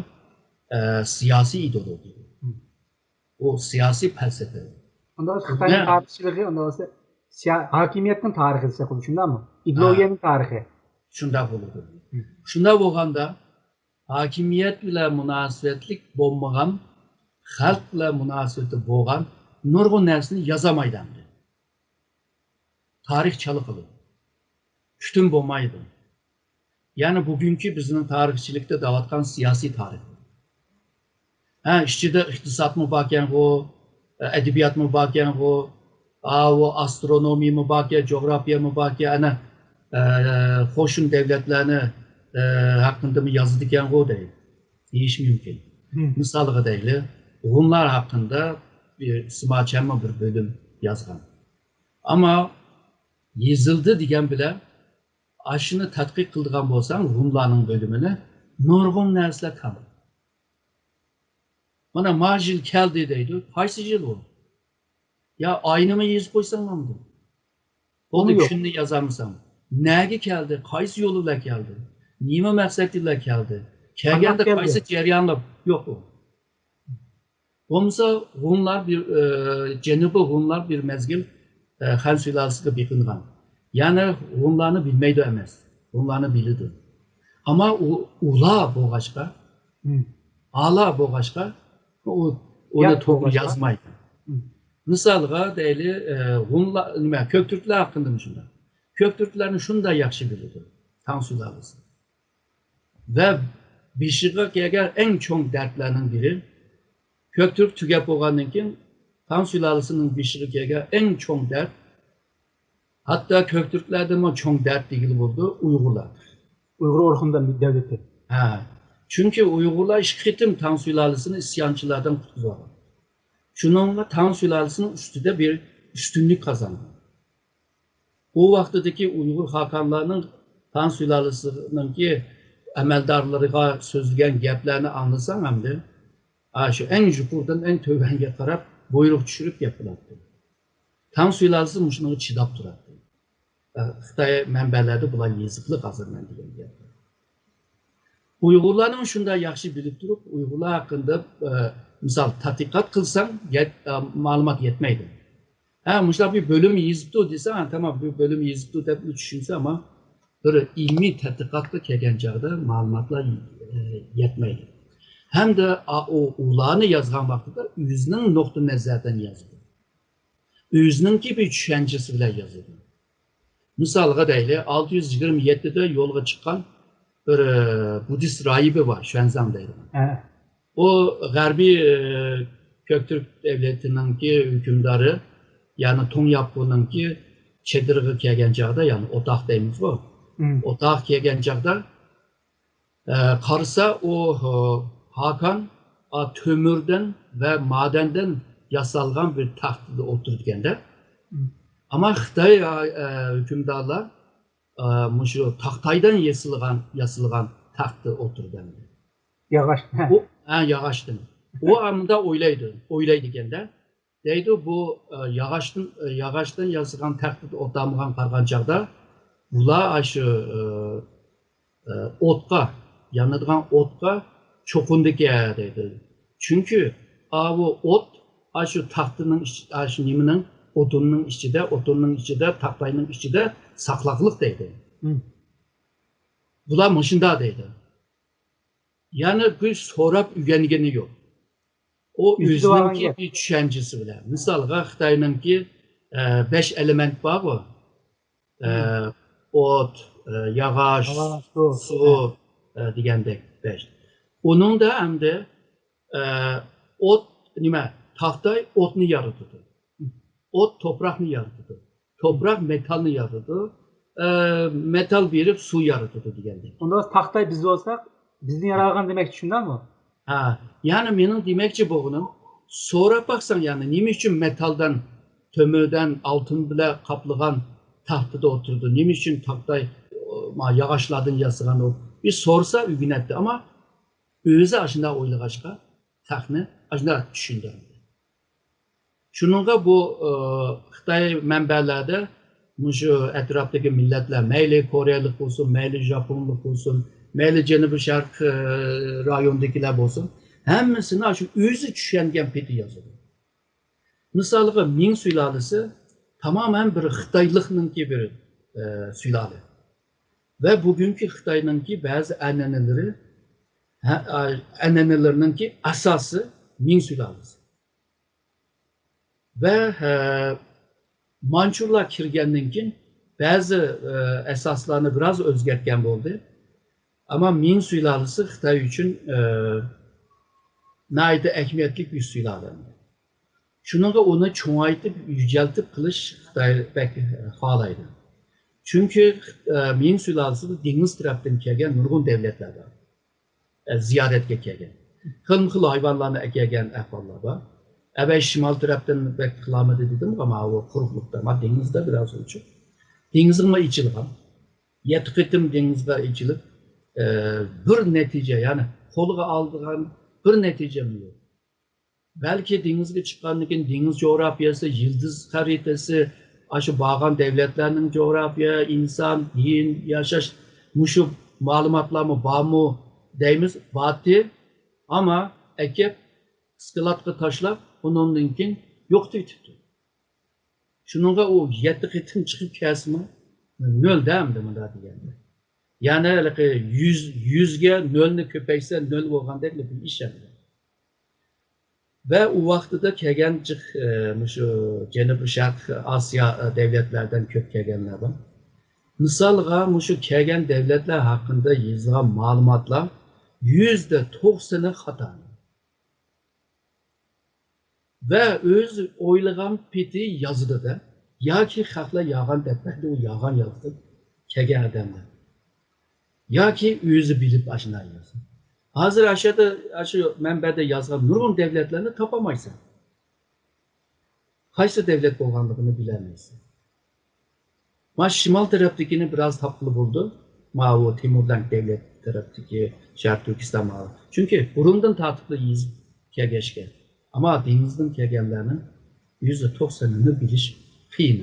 ئە، سىياسىي ئىدېئولوگىيە. ئۇ سىياسىي پەلسەپە. ئۇندا بولسا خىتاينىڭ پادىشاھلىقى، ئۇندا بولسا سىيا-، ھاكىمىيەتنىڭ تارىخى دېسەك بولىدۇ، شۇنداقمۇ؟ ئىدېئولوگىيەنىڭ تارىخى. شۇنداق بولىدۇ. شۇنداق بولغاندا، ھاكىمىيەت بىلەن مۇناسىۋەتلىك بولمىغان، خەلق بىلەن مۇناسىۋىتى بولغان نۇرغۇن نەرسىنى يازالمايدۇ ئەمدى. تارىخ چالا قالىدۇ. پۈتۈن بولمايدۇ. يەنى بۈگۈنكى بىزنىڭ تارىخچىلىكتا دەۋاتقان سىياسىي تارىخ. ھە، ئىچىدە ئىقتىسادمۇ باركەنغۇ، ئەدەبىياتمۇ باركەنغۇ، ئاۋۇ ئاسترونومىيىمۇ باركەن، جۇغراپىيەمۇ باركەن، ئەنە، ئە، قوشۇن دەۋلەتلەرنى، ئە، ھەققىدىمۇ يازىدىكەنغۇ دەيدۇ. دېيىش مۇمكىن. مىسالغا دەيلى، ھونلار ھەققىدە بىر سىماچەنمۇ بىر بۆلۈم يازغان. ئەمما يېزىلدى دېگەن بىلەن، ئاشۇنى تەتقىق قىلىدىغان بولساڭ، ھونلارنىڭ بۆلۈمىنى، نۇرغۇن نەرسىلەر كامىل. مانا، ما يىل كەلدى دەيدۇ. قايسى يىل ئۇ؟ يا ئاينىمۇ يېزىپ قويساڭ بولمىدى. بولدى، كۈننى يازالمىساڭ. نەگە كەلدى؟ قايسى يول بىلەن كەلدى؟ نېمە مەقسەت بىلەن كەلدى؟ كەلگەندە قانداق كەلدى؟ قايسى جەريانلار؟ يوق ئۇ. بولمىسا ھونلار بىر، ئە، جەنۇبىي ھونلار بىر مەزگىل، ئە، خەن سۇلالىسىگە بېقىنغان. يەنى ھونلارنى بىلمەيدۇ ئەمەس. ھونلارنى بىلىدۇ. ئەمما ئۇ، ئۇلار بولغاچقا، ئالا بولغاچقا، ئۇ، ئۇنى توغرا يازمايدۇ. مىسالغا دەيلى، ئە، ھونلار، نېمە، كۆكتۈركلەر ھەققىدىمۇ شۇنداق. كۆكتۈركلەرنى شۇنداق ياخشى بىلىدۇ تاڭ سۇلالىسى. ۋە بېشىغا كەلگەن ئەڭ چوڭ دەردلەرنىڭ بىرى، كۆكتۈرك تۈگەپ بولغاندىن كېيىن، تاڭ سۇلالىسىنىڭ بېشىغا كەلگەن ئەڭ چوڭ دەرد، ھەتتا كۆكتۈركلەردىنمۇ چوڭ دەرد دېگىلى بولىدۇ ئۇيغۇرلار. ئۇيغۇر ئورخۇن دەۋلىتى. ھە. چۈنكى ئۇيغۇرلار ئىككى قېتىم تاڭ سۇلالىسىنى ئىسيانچىلاردىن قۇتقۇزۇۋالغان. شۇنىڭغا تاڭ سۇلالىسىنىڭ ئۈستىدە بىر ئۈستۈنلۈك قازانغان. ئۇ ۋاقتىدىكى ئۇيغۇر خاقانلارنىڭ تاڭ سۇلالىسىنىڭكى ئەمەلدارلىرىغا سۆزلىگەن گەپلەرنى ئاڭلىساڭ ئەمدى، ئاشۇ ئەڭ يۇقىرىدىن ئەڭ تۆۋەنگە قاراپ بۇيرۇق چۈشۈرۈپ گەپ قىلاتتى. تاڭ سۇلالىسى مۇشۇنىڭغا چىداپ تۇراتتى. خىتاي مەنبەلەردە بۇلار يېزىقلىق ھازىر مەن دېگەن گەپ. ئۇيغۇرلارنىڭ شۇنداق ياخشى بىلىپ تۇرۇپ، ئۇيغۇرلار ھەققىدە، ئە، مىسال، تەتقىقات قىلساڭ، يەت-، ئە، مەلۇمات يەتمەيدۇ. ھە، مۇشۇنداق بىر بۆلۈم يېزىپتۇ دېسەڭ، ھە، تامام، بىر بۆلۈم يېزىپتۇ دەپ چۈشىنىسەن، ئەمما بىر ئىلمىي تەتقىقاتقا كەلگەن چاغدا مەلۇماتلار، ئە، يەتمەيدۇ. ھەمدە ئا-، ئۇ، ئۇلارنى يازغان ۋاقتىدا ئۆزىنىڭ نۇقتىئى نەزەردىن يازىدۇ. ئۆزىنىڭكى بىر چۈشەنچىسى بىلەن يازىدۇ. مىسالغا دەيلى، ئالتە يۈز يىگىرمە يەتتىدە يولغا چىققان بىر، ئە، بۇددىست راھىبى بار، شۈەنزاڭ دەيدىغان. ھە. ئۇ غەربىي، ئە، كۆكتۈرك دەۋلىتىنىڭكى ھۆكۈمدارى، يەنى توڭياپقۇنىڭكى چېدىرىغا كەلگەن چاغدا، يەنى ئوتاق دەيمىزغۇ، مم. ئوتاققا كەلگەن چاغدا، ئە، قارىسا، ئۇ، ئە، خاقان، ئا، تۆمۈردىن ۋە مادەندىن ياسالغان بىر تەختىدە ئولتۇرىدىكەن-دە. مم. ئەمما خىتاي، ئا، ئە، ھۆكۈمدارلار، ئا، مۇشۇ تاختايدىن ياسالغان، ياسالغان تەختتە ئولتۇرىدۇ ئەمدى. ياغاچ. ئۇ، ھە، ياغاچتىن. ئۇ ئەمدى ئويلايدۇ، ئويلايدىكەن-دە. دەيدۇ، بۇ، ئە، ياغاچتىن، ئە، ياغاچتىن ياسىغان تەختتە ئولتۇرمىغان قارىغان چاغدا، بۇلار ئاشۇ، ئە، ئە، ئوتقا، يانىدىغان ئوتقا چوقۇنىدىكەن دەيدۇ. چۈنكى ئاۋۇ ئوت ئاشۇ تاختىنىڭ ئىچ-، ئاشۇ نېمىنىڭ، ئوتۇننىڭ ئىچىدە، ئوتۇننىڭ ئىچىدە، تاختاينىڭ ئىچىدە ساقلاقلىق دەيدۇ. مم. بۇلار مۇشۇنداق دەيدۇ. يەنى بىر سوراپ ئۆگەنگىنى يوق. ئۇ يۈزىدە بارغان ئۆزىنىڭكى گەپ. بىر چۈشەنچىسى بىلەن. مىسالغا، خىتاينىڭكى، ئە، بەش ئېلېمېنت بارغۇ. ئە، مم. ئوت، ئە، ياغاچ، ھاۋا، سۇ. سۇ، ئە، دېگەندەك بەش. ئۇنىڭدا ئەمدى، ئە، ئوت، نېمە، تاختاي ئوتنى يارىتىدۇ. ئوت توپراقنى يارىتىدۇ. توپراق مېتالنى يارىتىدۇ. ئە، مېتال بېرىپ سۇ يارىتىدۇ دېگەندەك. ئۇندا تاختاي بىز بولساق، بىزنى يارالغان دېمەكچى، شۇنداقمۇ؟ ھە، يەنى مېنىڭ دېمەكچى بولغىنىم، سوراپ باقساڭ، يەنى نېمە ئۈچۈن مېتالدىن، تۆمۈردىن، ئالتۇن بىلەن قاپلىغان تاختىدا ئولتۇرىدۇ؟ نېمە ئۈچۈن تاختاي، ئۇ، ما، ياغاچلاردىن ياسىغان ئۇ؟ بىر سورىسا ئۆگىنەتتى، ئەمما ئۆزى ئاشۇنداق ئويلىغاچقا، تەختنى ئاشۇنداق چۈشىنىدۇ. شۇنىڭغا بۇ، ئى، خىتاي مەنبەلەردە مۇشۇ ئەتراپتىكى مىللەتلەر، مەيلى كورېيەلىك بولسۇن، مەيلى ژاپونلۇق بولسۇن، مەيلى جەنۇبىي شەرق، ئى، رايونىدىكىلەر بولسۇن، ھەممىسىنى شۇ ئۆزى چۈشەنگەن پېتى يازىدۇ. مىسالغا، مىڭ سۇلالىسى تامامەن بىر خىتايلىقنىڭكى بىر، ئى، سۇلالە. ۋە بۈگۈنكى خىتاينىڭكى بەزى ئەنئەنىلىرى، ھە، ئە، ئەنئەنىلىرىنىڭكى ئاساسى مىڭ سۇلالىسى. ۋە، ھە، مانچۇلار كىرگەندىن كېيىن بەزى، ئە، ئاساسلارنى بىراز ئۆزگەرتكەن بولدى. ئەمما مىڭ سۇلالىسى خىتاي ئۈچۈن، ئە، ناھايىتى ئەھمىيەتلىك بىر سۇلالە. شۇنىڭغا ئۇنى چوڭايتىپ، يۈجەلتىپ قىلىش خىتاي بەك خالايدۇ. چۈنكى، ئە، مىڭ سۇلالىسىدا دېڭىز تەرەپتىن كەلگەن نۇرغۇن دەۋلەتلەر بار. ئە، زىيارەتكە كەلگەن. خىلمۇ خىل ھايۋانلارنى ئەكەلگەن ئەھۋاللار بار. ئەبەي شىمال تەرەپتىن بەك قىلالمىدى دېدىم، ماۋۇ قۇرۇقلۇقتا، ما دېڭىزدا بىراز ئوچۇق. دېڭىزغىمۇ ئېچىلغان. يەتتە قېتىم دېڭىزغا ئېچىلىپ، ئە، بىر نەتىجە، يەنى قولغا ئالىدىغان بىر نەتىجەمۇ يوق. بەلكى دېڭىزغا چىققاندىن كېيىن دېڭىز جۇغراپىيەسى، يىلدىز خەرىتىسى، ئاشۇ بارغان دەۋلەتلەرنىڭ جۇغراپىيە، ئىنسان، دىن، ياشاش، مۇشۇ مەلۇماتلارمۇ بارمۇ دەيمىز، بارتى. ئەمما ئەكەپ، ئىسكىلاتقا تاشلاپ، ئۇنىڭدىن كېيىن يوقىتىۋېتىپتۇ. شۇنىڭغا ئۇ يەتتە قېتىم چىقىپ كەلسىمۇ، نۆل دە ئەمدى مۇنداق دېگەندە. يەنى ھېلىقى يۈز، يۈزگە نۆلنى كۆپەيتسە، نۆل بولغاندەك بىر ئىش ئەمدى. ۋە ئۇ ۋاقتىدا كەلگەن جىق، ئە، مۇشۇ جەنۇبىي شەرق ئاسىيا، ئە، دەۋلەتلەردىن كۆپ كەلگەنلەر بار. مىسالغا، مۇشۇ كەلگەن دەۋلەتلەر ھەققىدە يېزىلغان مەلۇماتلار يۈزدە توقسىنى خاتا. ۋە ئۆزى ئويلىغان پېتى يازىدۇ-دە. ياكى خەقلەر يالغان دەپ بەردى، ئۇ يالغان يازدى كەلگەن ئادەملەر. ياكى ئۆزى بىلىپ ئاشۇنداق يازدى. ھازىر ئاشۇ يەردە، ئاشۇ مەنبەدە يازغان نۇرغۇن دەۋلەتلەرنى تاپالمايسەن. قايسى دەۋلەت بولغانلىقىنى بىلەلمەيسەن. مانا شىمال تەرەپتىكىنى بىراز تاپقىلى بولىدۇ. ماۋۇ تىمۇرلەنگ دەۋلەت تەرەپتىكى شەرقىي تۈركىستان ماۋۇ. چۈنكى بۇرۇندىن تارتىپلا يېزىپ كەلگەچكەن. ئەمما دېڭىزدىن كەلگەنلەرنىڭ يۈزدە توقسىنىنى بىلىش قىيىن.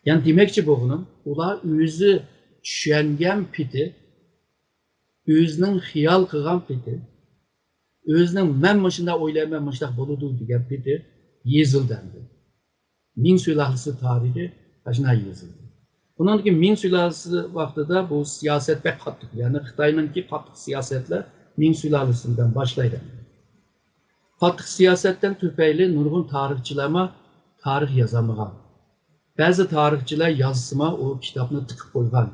يەنى دېمەكچى بولغىنىم، ئۇلار ئۆزى چۈشەنگەن پېتى، ئۆزىنىڭ خىيال قىلغان پېتى، ئۆزىنىڭ مەن مۇشۇنداق ئويلايمەن، مۇشۇنداق بولىدۇ دېگەن پېتى يېزىلدى ئەمدى. مىڭ سۇلالىسى تارىخى ئاشۇنداق يېزىلدى. ئۇنىڭدىن كېيىن مىڭ سۇلالىسى ۋاقتىدا بۇ سىياسەت بەك قاتتىق، يەنى خىتاينىڭكى قاتتىق سىياسەتلەر مىڭ سۇلالىسىدىن باشلايدۇ. قاتتىق سىياسەتتىن تۈپەيلى نۇرغۇن تارىخچىلارمۇ تارىخ يازالمىغان. بەزى تارىخچىلار يازسىمۇ ئۇ كىتابنى تىقىپ قويغان.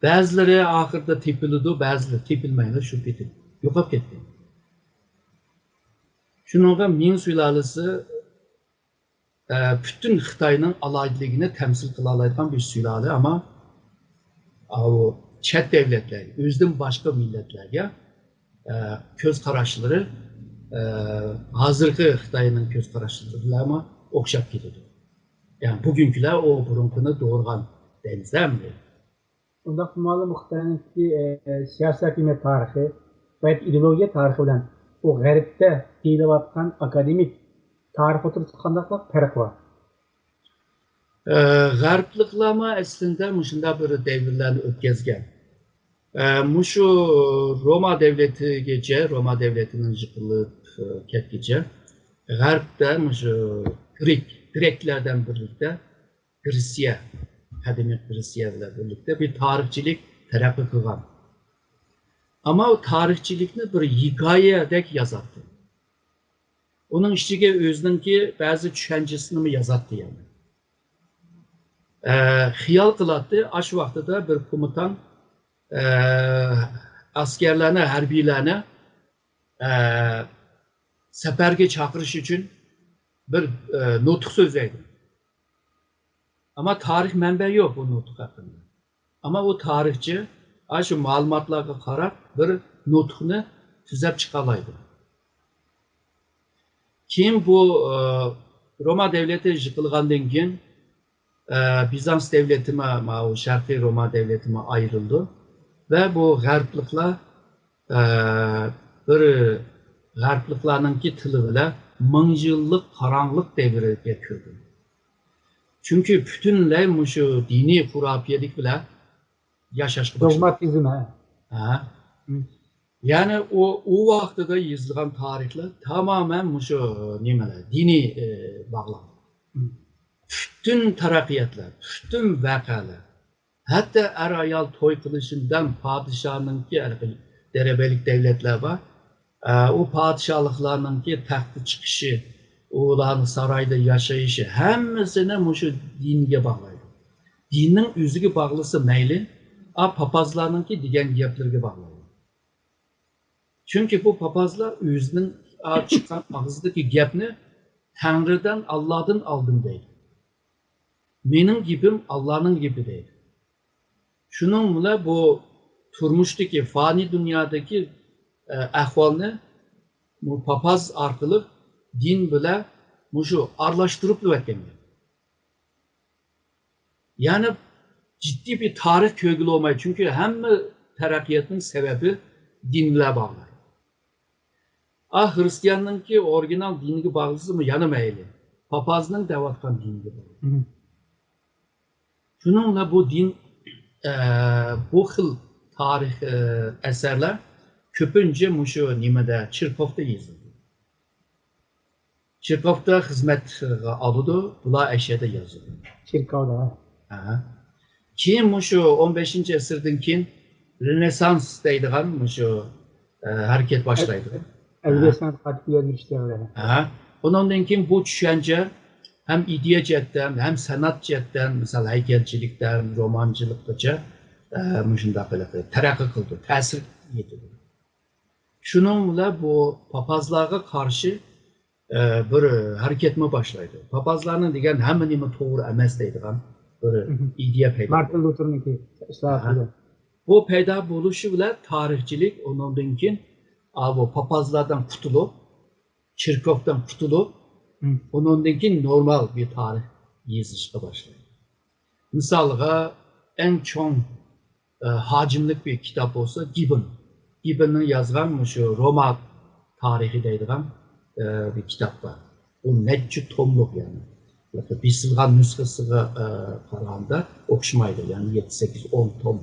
بەزىلىرى ئاخىرىدا تېپىلىدۇ، بەزىلىرى تېپىلمايلا شۇ پېتى يوقاپ كەتكەن. شۇنىڭغا مىڭ سۇلالىسى، ئە، پۈتۈن خىتاينىڭ ئالاھىدىلىكىنى تەمسىل قىلالايدىغان بىر سۇلالە، ئەمما ئاۋۇ چەت دەۋلەتلەر، ئۆزىدىن باشقا مىللەتلەرگە، ئە، كۆز قاراشلىرى، ئە، ھازىرقى خىتاينىڭ كۆز قاراشلىرى بىلەنمۇ ئوخشاپ كېتىدۇ. يەنى بۈگۈنكىلەر ئۇ بۇرۇنقىنى دورىغان دەيمىز ئەمدى. ئۇنداقتا مۇئەللىم، خىتاينىڭكى، ئە، سىياسىي ھاكىمىيەت تارىخى ۋە ئىدېئولوگىيە تارىخى بىلەن ئۇ غەربتە دېيىلىۋاتقان ئاكادېمىك تارىخ ئوتتۇرىسىدا قانداقراق پەرق بار؟ ئە، غەربلىكلەرمۇ ئەسلىندە مۇشۇنداق بىر دەۋرلەرنى ئۆتكەزگەن. ئە، مۇشۇ روما دەۋلىتىگىچە، روما دەۋلىتىنىڭ يىقىلىپ، ئە، كەتكىچە غەربتە مۇشۇ گرېك، گرېكلەردەن بىرلىكتە گرېتسىيە، قەدىمىي گرېتسىيە بىلەن بىرلىكتە بىر تارىخچىلىك تەرەققىي قىلغان. ئەمما ئۇ تارىخچىلىكنى بىر ھېكايىدەك يازاتتى. ئۇنىڭ ئىچىگە ئۆزىنىڭكى بەزى چۈشەنچىسىنىمۇ يازاتتى يەنە. ئە، خىيال قىلاتتى، ئاشۇ ۋاقتىدا بىر كومېندانت، ئە، ئەسكەرلەرنى، ھەربىيلەرنى، ئە، سەپەرگە چاقىرىش ئۈچۈن بىر، ئە، نۇتۇق سۆزلەيدۇ. ئەمما تارىخ مەنبە يوق بۇ نۇتۇق ھەققىدە. ئەمما ئۇ تارىخچى ئاشۇ مەلۇماتلارغا قاراپ بىر نۇتۇقنى تۈزەپ چىقالايدۇ. كېيىن بۇ، ئە، روما دەۋلىتى يىقىلغاندىن كېيىن، ئە، بىزانس دەۋلىتىمۇ، ماۋۇ شەرقىي روما دەۋلىتىمۇ ئايرىلىدۇ. ۋە بۇ غەربلىكلەر، ئە، بىر غەربلىكلەرنىڭكى تىلى بىلەن مىڭ يىللىق قاراڭغۇلۇق دەۋرىگە كىردى. چۈنكى پۈتۈنلەي مۇشۇ دىنىي خۇراپىيەلىك بىلەن ياشاشقا باشلىدى. دوگماتىزم، ھە. ھە. مم. يەنى ئۇ، ئۇ ۋاقتىدا يېزىلغان تارىخلار تامامەن مۇشۇ نېمىلەر، دىنىي، ئى، باغلانغان. مم. پۈتۈن تەرەققىياتلار، پۈتۈن ۋەقەلەر، ھەتتا ئەر-ئايال توي قىلىشىدىن پادىشاھنىڭكى، ھېلىقى دەرەبەيلىك دەۋلەتلەر بار، ئە، ئۇ پادىشاھلىقلارنىڭكى تەختكە چىقىشى، ئۇلارنىڭ سارايدا ياشىيىشى، ھەممىسىنى مۇشۇ دىنگە باغلايدۇ. دىننىڭ ئۆزىگە باغلىسا مەيلى، ئا، پاپازلارنىڭكى دېگەن گەپلىرىگە باغلايدۇ. چۈنكى بۇ پاپازلار ئۆزىنىڭ، ئا، چىققان ئاغزىدىكى گەپنى تەڭرىدىن، ئاللادىن ئالدىم دەيدۇ. مېنىڭ گېپىم ئاللانىڭ گېپى دەيدۇ. شۇنىڭ بىلەن بۇ تۇرمۇشتىكى، فانىي دۇنيادىكى، ئە، ئەھۋالنى بۇ پاپاز ئارقىلىق دىن بىلەن مۇشۇ ئارىلاشتۇرۇپ ئۆتكەن گەپ. يەنى جىددىي بىر تارىخ كۆرگىلى بولمايدۇ، چۈنكى ھەممە تەرەققىياتنىڭ سەۋەبى دىن بىلەن باغلىق. ئا، خرىستىياننىڭكى ئورىگىنال دىنىگە باغلىسىمۇ يەنە مەيلى، پاپازنىڭ دەۋاتقان دىنىگە باغلىق. مم. شۇنىڭ بىلەن بۇ دىن، ئە، بۇ خىل تارىخ، ئە، ئەسەرلەر كۆپىنچە مۇشۇ نېمىدە، چېركوفتا يېزىلدى. چېركوفتا خىزمەتكە ئالىدۇ، بۇلار ئەشەدە يازىدۇ. چېركاۋدا. ھە. كېيىن مۇشۇ ئون بەشىنچى ئەسىردىن كېيىن رېنېسسانس دەيدىغان مۇشۇ، ئە، ھەرىكەت باشلايدۇ. ئەدەبىيات سەنئەت قايتا يۈزلىنىش دەۋرى. ھە. ئۇنىڭدىن كېيىن بۇ چۈشەنچە ھەم ئىدىيە جەھەتتىن، ھەم سەنئەت جەھەتتىن، مىسال، ھەيكەلچىلىكتىن، رومانچىلىققىچە، ئە، مۇشۇنداق قىلىپ تەرەققىي قىلدى، تەسىر يېتىدۇ. شۇنىڭ بىلەن بۇ پاپازلارغا قارشى ئە، بىر ھەرىكەتمۇ باشلايدۇ. پاپازلارنىڭ دېگەن ھەممە نېمە توغرا ئەمەس دەيدىغان بىر ئىدىيە پەيدا بولىدۇ. مارتىن لۇتېرنىڭكى ئىسلاھاتىدا. بۇ پەيدا بولۇشى بىلەن تارىخچىلىك ئۇنىڭدىن كېيىن، ئا، بۇ پاپازلاردىن قۇتۇلۇپ، چېركوفدىن قۇتۇلۇپ، ئۇنىڭدىن كېيىن نورمال بىر تارىخ يېزىشقا باشلايدۇ. مىسالغا، ئەڭ چوڭ، ئە، ھاجىملىق بىر كىتاب بولسا گىبن. گىبننىڭ يازغان مۇشۇ روما تارىخى دەيدىغان، ئە، بىر كىتاب بار. ئۇ نەچچە توملۇق يەنى. بېسىلغان نۇسخىسىغا، ئە، قارىغاندا ئوخشىمايدۇ. يەنى يەتتە، سەككىز، ئون توم.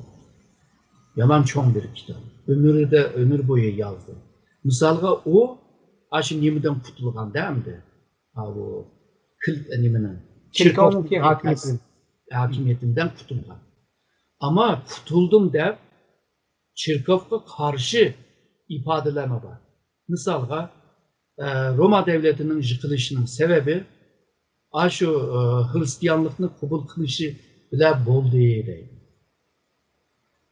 يامان چوڭ بىر كىتاب. ئۆمرىدە، ئۆمۈر بويى يازدى. مىسالغا ئۇ ئاشۇ نېمىدىن قۇتۇلغاندا ئەمدى. ئاۋۇ كىل-، نېمىنىڭ، چېركوفنىڭكى ھاكىمىيىتى. ھاكىمىيىتىدىن قۇتۇلغان. ئەمما قۇتۇلدۇم دەپ، چېركوفقا قارشى ئىپادىلەرمۇ بار. مىسالغا، ئە، روما دەۋلىتىنىڭ يىقىلىشىنىڭ سەۋەبى ئاشۇ، ئە، خرىستىيانلىقنى قوبۇل قىلىشى بىلەن بولدى دەيدۇ.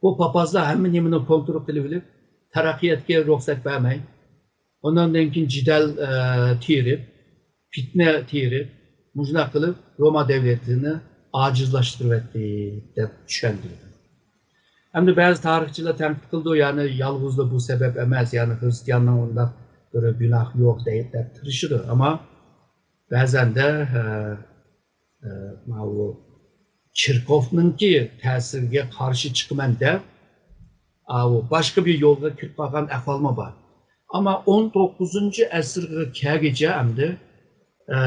بۇ پاپازلار ھەممە نېمىنى كونترول قىلىۋېلىپ، تەرەققىياتقا رۇخسەت بەرمەي، ئۇنىڭدىن كېيىن جېدەل، ئە، تېرىپ، پىتنە تېرىپ، مۇشۇنداق قىلىپ روما دەۋلىتىنى ئاجىزلاشتۇرۇۋەتتى دەپ چۈشەندۈرىدۇ. ئەمدى بەزى تارىخچىلار تەنقىد قىلىدۇ، يەنى يالغۇزلا بۇ سەۋەب ئەمەس، يەنى خرىستىياننىڭ ئۇنداق بىر گۇناھى يوق دەي-، دەپ تىرىشىدۇ. ئەمما بەزەندە، ئە، ئە، ماۋۇ چېركوفنىڭكى تەسىرىگە قارشى چىقىمەن دەپ، ئاۋۇ باشقا بىر يولغا كىرىپ قالغان ئەھۋالمۇ بار. ئەمما ئون توققۇزىنچى ئەسىرگە كەلگىچە ئەمدى، ئە،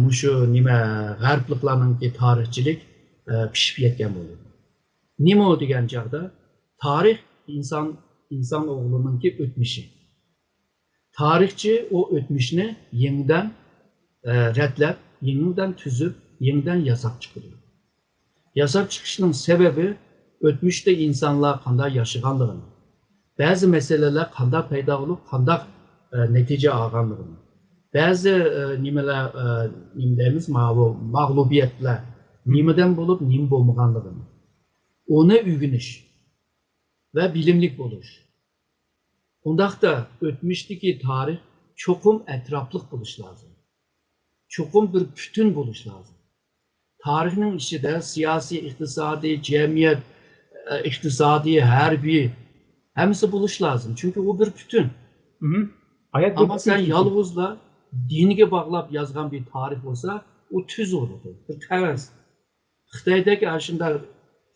مۇشۇ نېمە، غەربلىكلارنىڭكى تارىخچىلىك، ئە، پىشىپ يەتكەن بولىدۇ. نېمە ئۇ دېگەن چاغدا، تارىخ ئىنسان، ئىنسان ئوغلىنىڭكى ئۆتمۈشى. تارىخچى ئۇ ئۆتمۈشنى يېڭىدىن، ئە، رەتلەپ، يېڭىدىن تۈزۈپ، يېڭىدىن ياساپ چىقىدۇ. ياساپ چىقىشنىڭ سەۋەبى ئۆتمۈشتە ئىنسانلار قانداق ياشىغانلىقىنى، بەزى مەسىلىلەر قانداق پەيدا بولۇپ، قانداق، ئە، نەتىجە ئالغانلىقىنى، بەزى، ئە، نېمىلەر، ئە، نېمە دەيمىز، ماۋۇ مەغلۇبىيەتلەر نېمىدىن بولۇپ، نېمە بولمىغانلىقىنى، ئۇنى ئۆگىنىش ۋە بىلىملىك بولۇش. ئۇنداقتا ئۆتمۈشتىكى تارىخ چوقۇم ئەتراپلىق بولۇش لازىم. چوقۇم بىر پۈتۈن بولۇش لازىم. تارىخنىڭ ئىچىدە سىياسىي، ئىقتىسادىي، جەمئىيەت، ئە، ئىقتىسادىي، ھەربىي، ھەممىسى بولۇش لازىم. چۈنكى ئۇ بىر پۈتۈن. مم. ھايات بىر ئەمما پۈتۈن سەن چۈنكى. يالغۇزلا دىنگە باغلاپ يازغان بىر تارىخ بولسا، ئۇ تۈز بولىدۇ، بىر قەغەز. خىتايدەك ئاشۇنداق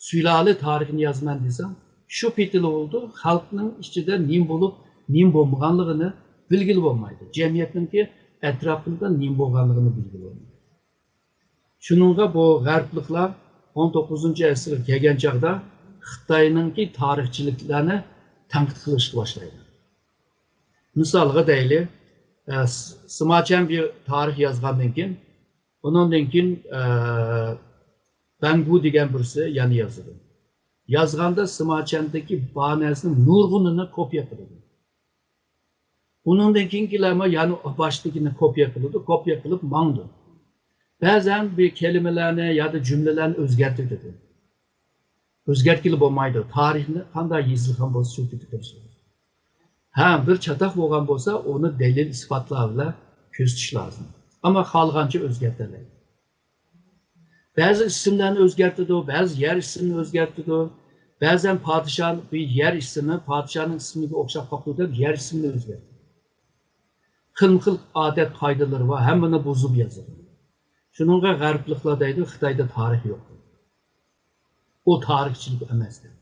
سۇلالە تارىخىنى يازىمەن دېسەڭ، شۇ پېتىلا بولىدۇ، خەلقنىڭ ئىچىدە نېمە بولۇپ، نېمە بولمىغانلىقىنى بىلگىلى بولمايدۇ. جەمئىيەتنىڭكى ئەتراپىدا نېمە بولغانلىقىنى بىلگىلى بولمايدۇ. شۇنىڭغا بۇ غەربلىكلەر ئون توققۇزىنچى ئەسىرگە كەلگەن چاغدا خىتاينىڭكى تارىخچىلىكلەرنى تەنقىد قىلىشقا باشلايدۇ. مىسالغا دەيلى، ئە، س-، سىماچەن بىر تارىخ يازغاندىن كېيىن، ئۇنىڭدىن كېيىن، ئە، بەنگۇ دېگەن بىرسى يەنە يازىدۇ. يازغاندا سىماچەندىكى بار نەرسىنىڭ نۇرغۇنىنى كوپىيە قىلىدۇ. ئۇنىڭدىن كېيىنكىلەرمۇ يەنە باشتىكىنى كوپىيە قىلىدۇ، كوپىيە قىلىپ ماڭىدۇ. بەزەن بىر كەلىمىلەرنى يادا جۈملىلەرنى ئۆزگەرتىۋېتىدۇ. ئۆزگەرتكىلى بولمايدۇ. تارىخنى قانداق يېزىلغان بولسا، شۇ كۈيدە تۇرسۇن. ھە، بىر چاتاق بولغان بولسا، ئۇنى دەلىل-ئىسپاتلار بىلەن كۆرسىتىش لازىم. ئەمما خالىغانچە ئۆزگەرتەلەيدۇ. بەزى ئىسىملارنى ئۆزگەرتىدۇ، بەزى يەر ئىسمىنى ئۆزگەرتىدۇ. بەزەن پادىشاھ، بىر يەر ئىسمى پادىشاھنىڭ ئىسمىگە ئوخشاپ قاپتۇ دەپ يەر ئىسمىنى ئۆزگەرتىدۇ. خىلمۇ خىل ئادەت قائىدىلىرى بار، ھەممىنى بۇزۇپ يازىدۇ. شۇنىڭغا غەربلىكلار دەيدۇ، خىتايدا تارىخ يوق. ئۇ تارىخچىلىك ئەمەس دەپ.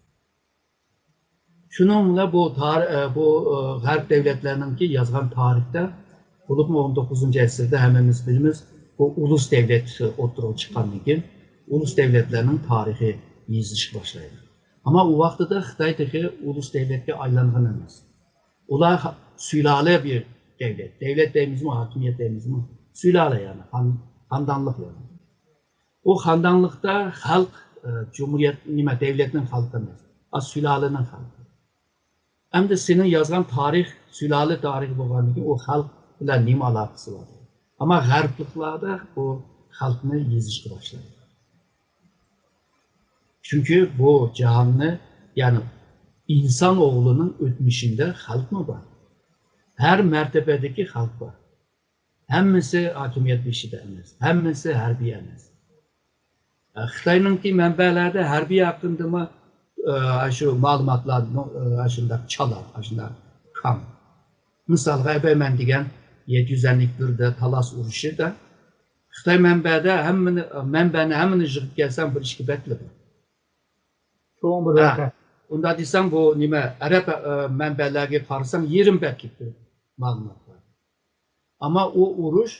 شۇنىڭ بىلەن بۇ تار-، ئە، بۇ، ئە، غەرب دەۋلەتلەرنىڭكى يازغان تارىختا، بولۇپمۇ ئون توققۇزىنچى ئەسىردە ھەممىمىز بىلىمىز، بۇ ئۇلۇس دەۋلەت ئوتتۇرىغا چىققاندىن كېيىن، ئۇلۇس دەۋلەتلەرنىڭ تارىخى يېزىلىشقا باشلايدۇ. ئەمما ئۇ ۋاقتىدا خىتاي تېخى ئۇلۇس دەۋلەتكە ئايلانغان ئەمەس. ئۇلار ھا-، سۇلالە بىر دەۋلەت. دەۋلەت دەيمىزمۇ، ھاكىمىيەت دەيمىزمۇ؟ سۇلالە يەنى، خان-، خاندانلىق يەنى. ئۇ خاندانلىقتا خەلق، ئە، جۇمھۇرىيەت، نېمە، دەۋلەتنىڭ خەلقى ئەمەس. ئا، سۇلالىنىڭ خەلقى. ئەمدى سېنىڭ يازغان تارىخ، سۇلالە تارىخى بولغاندىن كېيىن ئۇ خەلق بىلەن نېمە ئالاقىسى بار؟ ئەمما غەربلىكلەردە بۇ خەلقنى يېزىشقا باشلايدۇ. چۈنكى بۇ جاھاننى، يەنى ئىنسان ئوغلىنىڭ ئۆتمۈشىندە خەلقمۇ بار. ھەر مەرتەبەدىكى خەلق بار. ھەممىسى ھاكىمىيەت بېشىدا ئەمەس، ھەممىسى ھەربىي ئەمەس. خىتاينىڭكى مەنبەلەردە ھەربىي ھەققىدىمۇ شۇ مەلۇماتلار شۇنداق چالا، شۇنداق كاڭ. مىسالغا ئەبەيمەن دېگەن يەتتە يۈز ئەللىك بىردە تالاس ئۇرۇشىدا خىتاي مەنبەدە ھەممىنى، مەنبەنى ھەممىنى يىغىپ كەلسەڭ بىر ئىككى بەتلا بار. چوڭ بىر ۋەقە. ئۇنداق دېسەڭ بۇ نېمە ئەرەب مەنبەلەرگە قارىساڭ يېرىم بەتلىكتۇر مەلۇماتلار. ئەمما ئۇ ئۇرۇش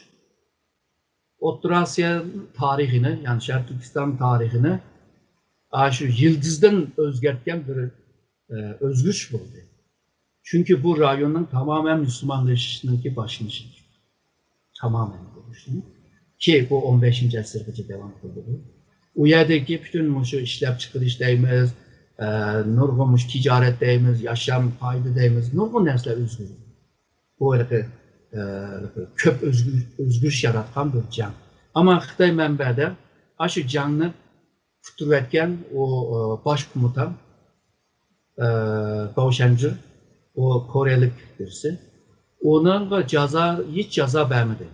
ئوتتۇرا ئاسىيا تارىخىنى، يەنى شەرقىي تۈركىستان تارىخىنى ئاشۇ يىلتىزدىن ئۆزگەرتكەن بىر ئۆزگىرىش بولدى. چۈنكى بۇ رايوننىڭ تامامەن مۇسۇلمانلىشىشنىڭكى باشلىنىشىدۇر. تامامەن بولۇشى. كى بۇ ئون بەشىنچى ئەسىرگىچە داۋام قىلدى بۇ. ئۇ يەردىكى پۈتۈن مۇشۇ ئىشلەپچىقىرىش دەيمىز، نۇرغۇن مۇشۇ تىجارەت دەيمىز، ياشام قائىدە دەيمىز، نۇرغۇن نەرسىلەر ئۆزگەردى. بۇ ھېلىقى كۆپ ئۆزگىرىش ياراتقان بىر جەڭ. ئەمما خىتاي مەنبەدە ئاشۇ جەڭنى پۈتتۈرۈۋەتكەن ئۇ باش قومۇتان باۋشەنجى، ئۇ كورېيەلىك بىرسى. ئۇنىڭغا جازا، ھېچ جازا بەرمىدى.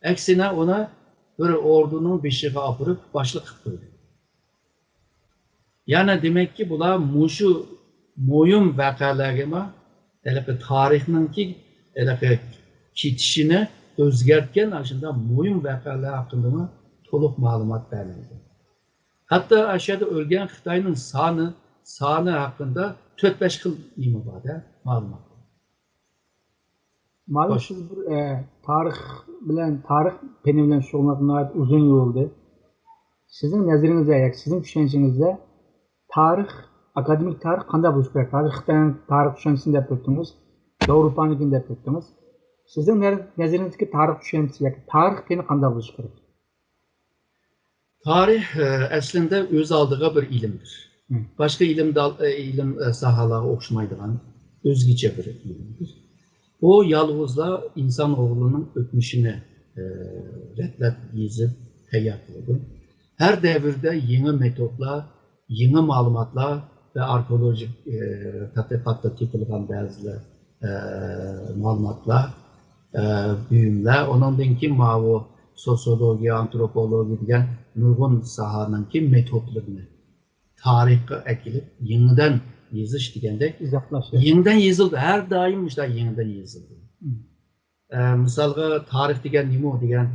ئەكسىنە ئۇنى بىر ئوردۇنىڭ بېشىغا ئاپىرىپ باشلىق قىلىپ قويدى. يەنى دېمەككى بۇلار مۇشۇ مۇھىم ۋەقەلەرگىمۇ ھېلىقى تارىخنىڭكى ھېلىقى كېتىشىنى ئۆزگەرتكەن ئاشۇنداق مۇھىم ۋەقەلەر ھەققىدىمۇ تولۇق مەلۇمات بەرمەيدۇ. ھەتتا ئاشۇ يەردە ئۆلگەن خىتاينىڭ سانى، سانى ھەققىدە تۆت بەش خىل نېمە بار-دە، مەلۇمات. مالۇم سىز بىر تارىخ بىلەن، تارىخ پېنى بىلەن شۇغۇللانغان ناھايىتى ئۇزۇن يول بولدى. سىزنىڭ نەزىرىڭىزدە ياكى سىزنىڭ چۈشەنچىڭىزدە تارىخ، ئاكادېمىك تارىخ قانداق بولۇشى كېرەك؟ ھازىر خىتاينىڭ تارىخ چۈشەنچىسىنى دەپ ئۆتتىڭىز، ياۋروپانىڭكىنى دەپ ئۆتتىڭىز. سىزنىڭ نەزىرىڭىزدىكى تارىخ چۈشەنچىسى ياكى تارىخ پېنى قانداق بولۇشى كېرەك؟ تارىخ ئەسلىندە ئۆز ئالدىغا بىر ئىلىمدۇر. باشقا ئىلىم، ئىلىم ساھەلەرگە ئوخشىمايدىغان ئۆزگىچە بىر ئىلىمدۇر. ئۇ يالغۇزلا ئىنسان ئوغلىنىڭ ئۆتمۈشىنى رەتلەپ يېزىپ تەييار قىلىدۇ. ھەر دەۋردە يېڭى مېتودلار، يېڭى مەلۇماتلار ۋە ئارخېئولوگىك تەتقىقاتتا تېپىلغان بەزىلەر مەلۇماتلار، بۇيۇملار، ئۇنىڭدىن كېيىن ماۋۇ سوسىيولوگىيە، ئانتروپولوگىيە دېگەن نۇرغۇن ساھەنىڭكى مېتودلىرىنى تارىخقا ئەكېلىپ يېڭىدىن يېزىش دېگەندەك، يېڭىدىن يېزىلدى. ھەر دائىم مۇشۇنداق يېڭىدىن يېزىلدى. مىسالغا تارىخ دېگەن نېمە دېگەن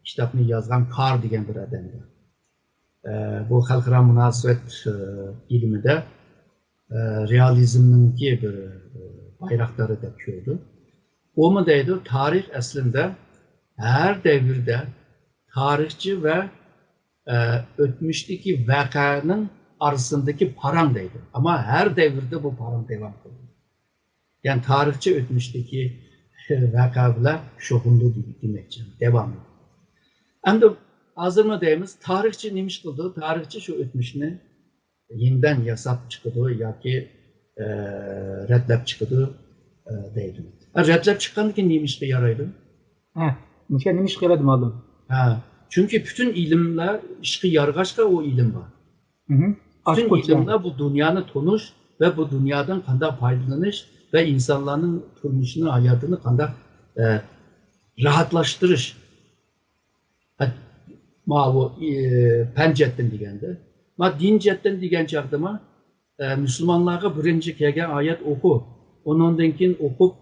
كىتابنى يازغان كار دېگەن بىر ئادەم بار. بۇ خەلقئارا مۇناسىۋەت ئىلمىدە رېئالىزمنىڭكى بىر بايراقدارى دەپ كۆرىدۇ. ئۇمۇ دەيدۇ، تارىخ ئەسلىندە ھەر دەۋردە تارىخچى ۋە ئۆتمۈشتىكى ۋەقەنىڭ ئارىسىندىكى پاراڭ دەيدۇ. ئەمما ھەر دەۋردە بۇ پاراڭ داۋام قىلىدۇ. يەنى تارىخچى ئۆتمۈشتىكى ۋەقە بىلەن شۇغۇللىنىدۇ دېمەكچى، داۋاملىق. ئەمدى ھازىرمۇ دەيمىز، تارىخچى نېمە ئىش قىلىدۇ؟ تارىخچى شۇ ئۆتمۈشنى يېڭىدىن ياساپ چىقىدۇ ياكى رەتلەپ چىقىدۇ دەيدۇ. رەتلەپ چىققاندىن كېيىن نېمە ئىشقا يارايدۇ؟ ھە، نېمە ئىشقا يارايدۇ مۇئەللىم؟ ھە، چۈنكى پۈتۈن ئىلىملەر ئىشقا يارىغاچقا ئۇ ئىلىم بار. پۈتۈن ئىلىملەر بۇ دۇنيانى تونۇش ۋە بۇ دۇنيادىن قانداق پايدىلىنىش ۋە ئىنسانلارنىڭ تۇرمۇشىنى، ھاياتىنى قانداق راھەتلەشتۈرۈش. ماۋۇ پەن جەھەتتىن دېگەندە، ما دىن جەھەتتىن دېگەن چاغدىما، مۇسۇلمانلارغا بىرىنچى كەلگەن ئايەت ئوقۇ، ئۇنىڭدىن كېيىن ئوقۇپ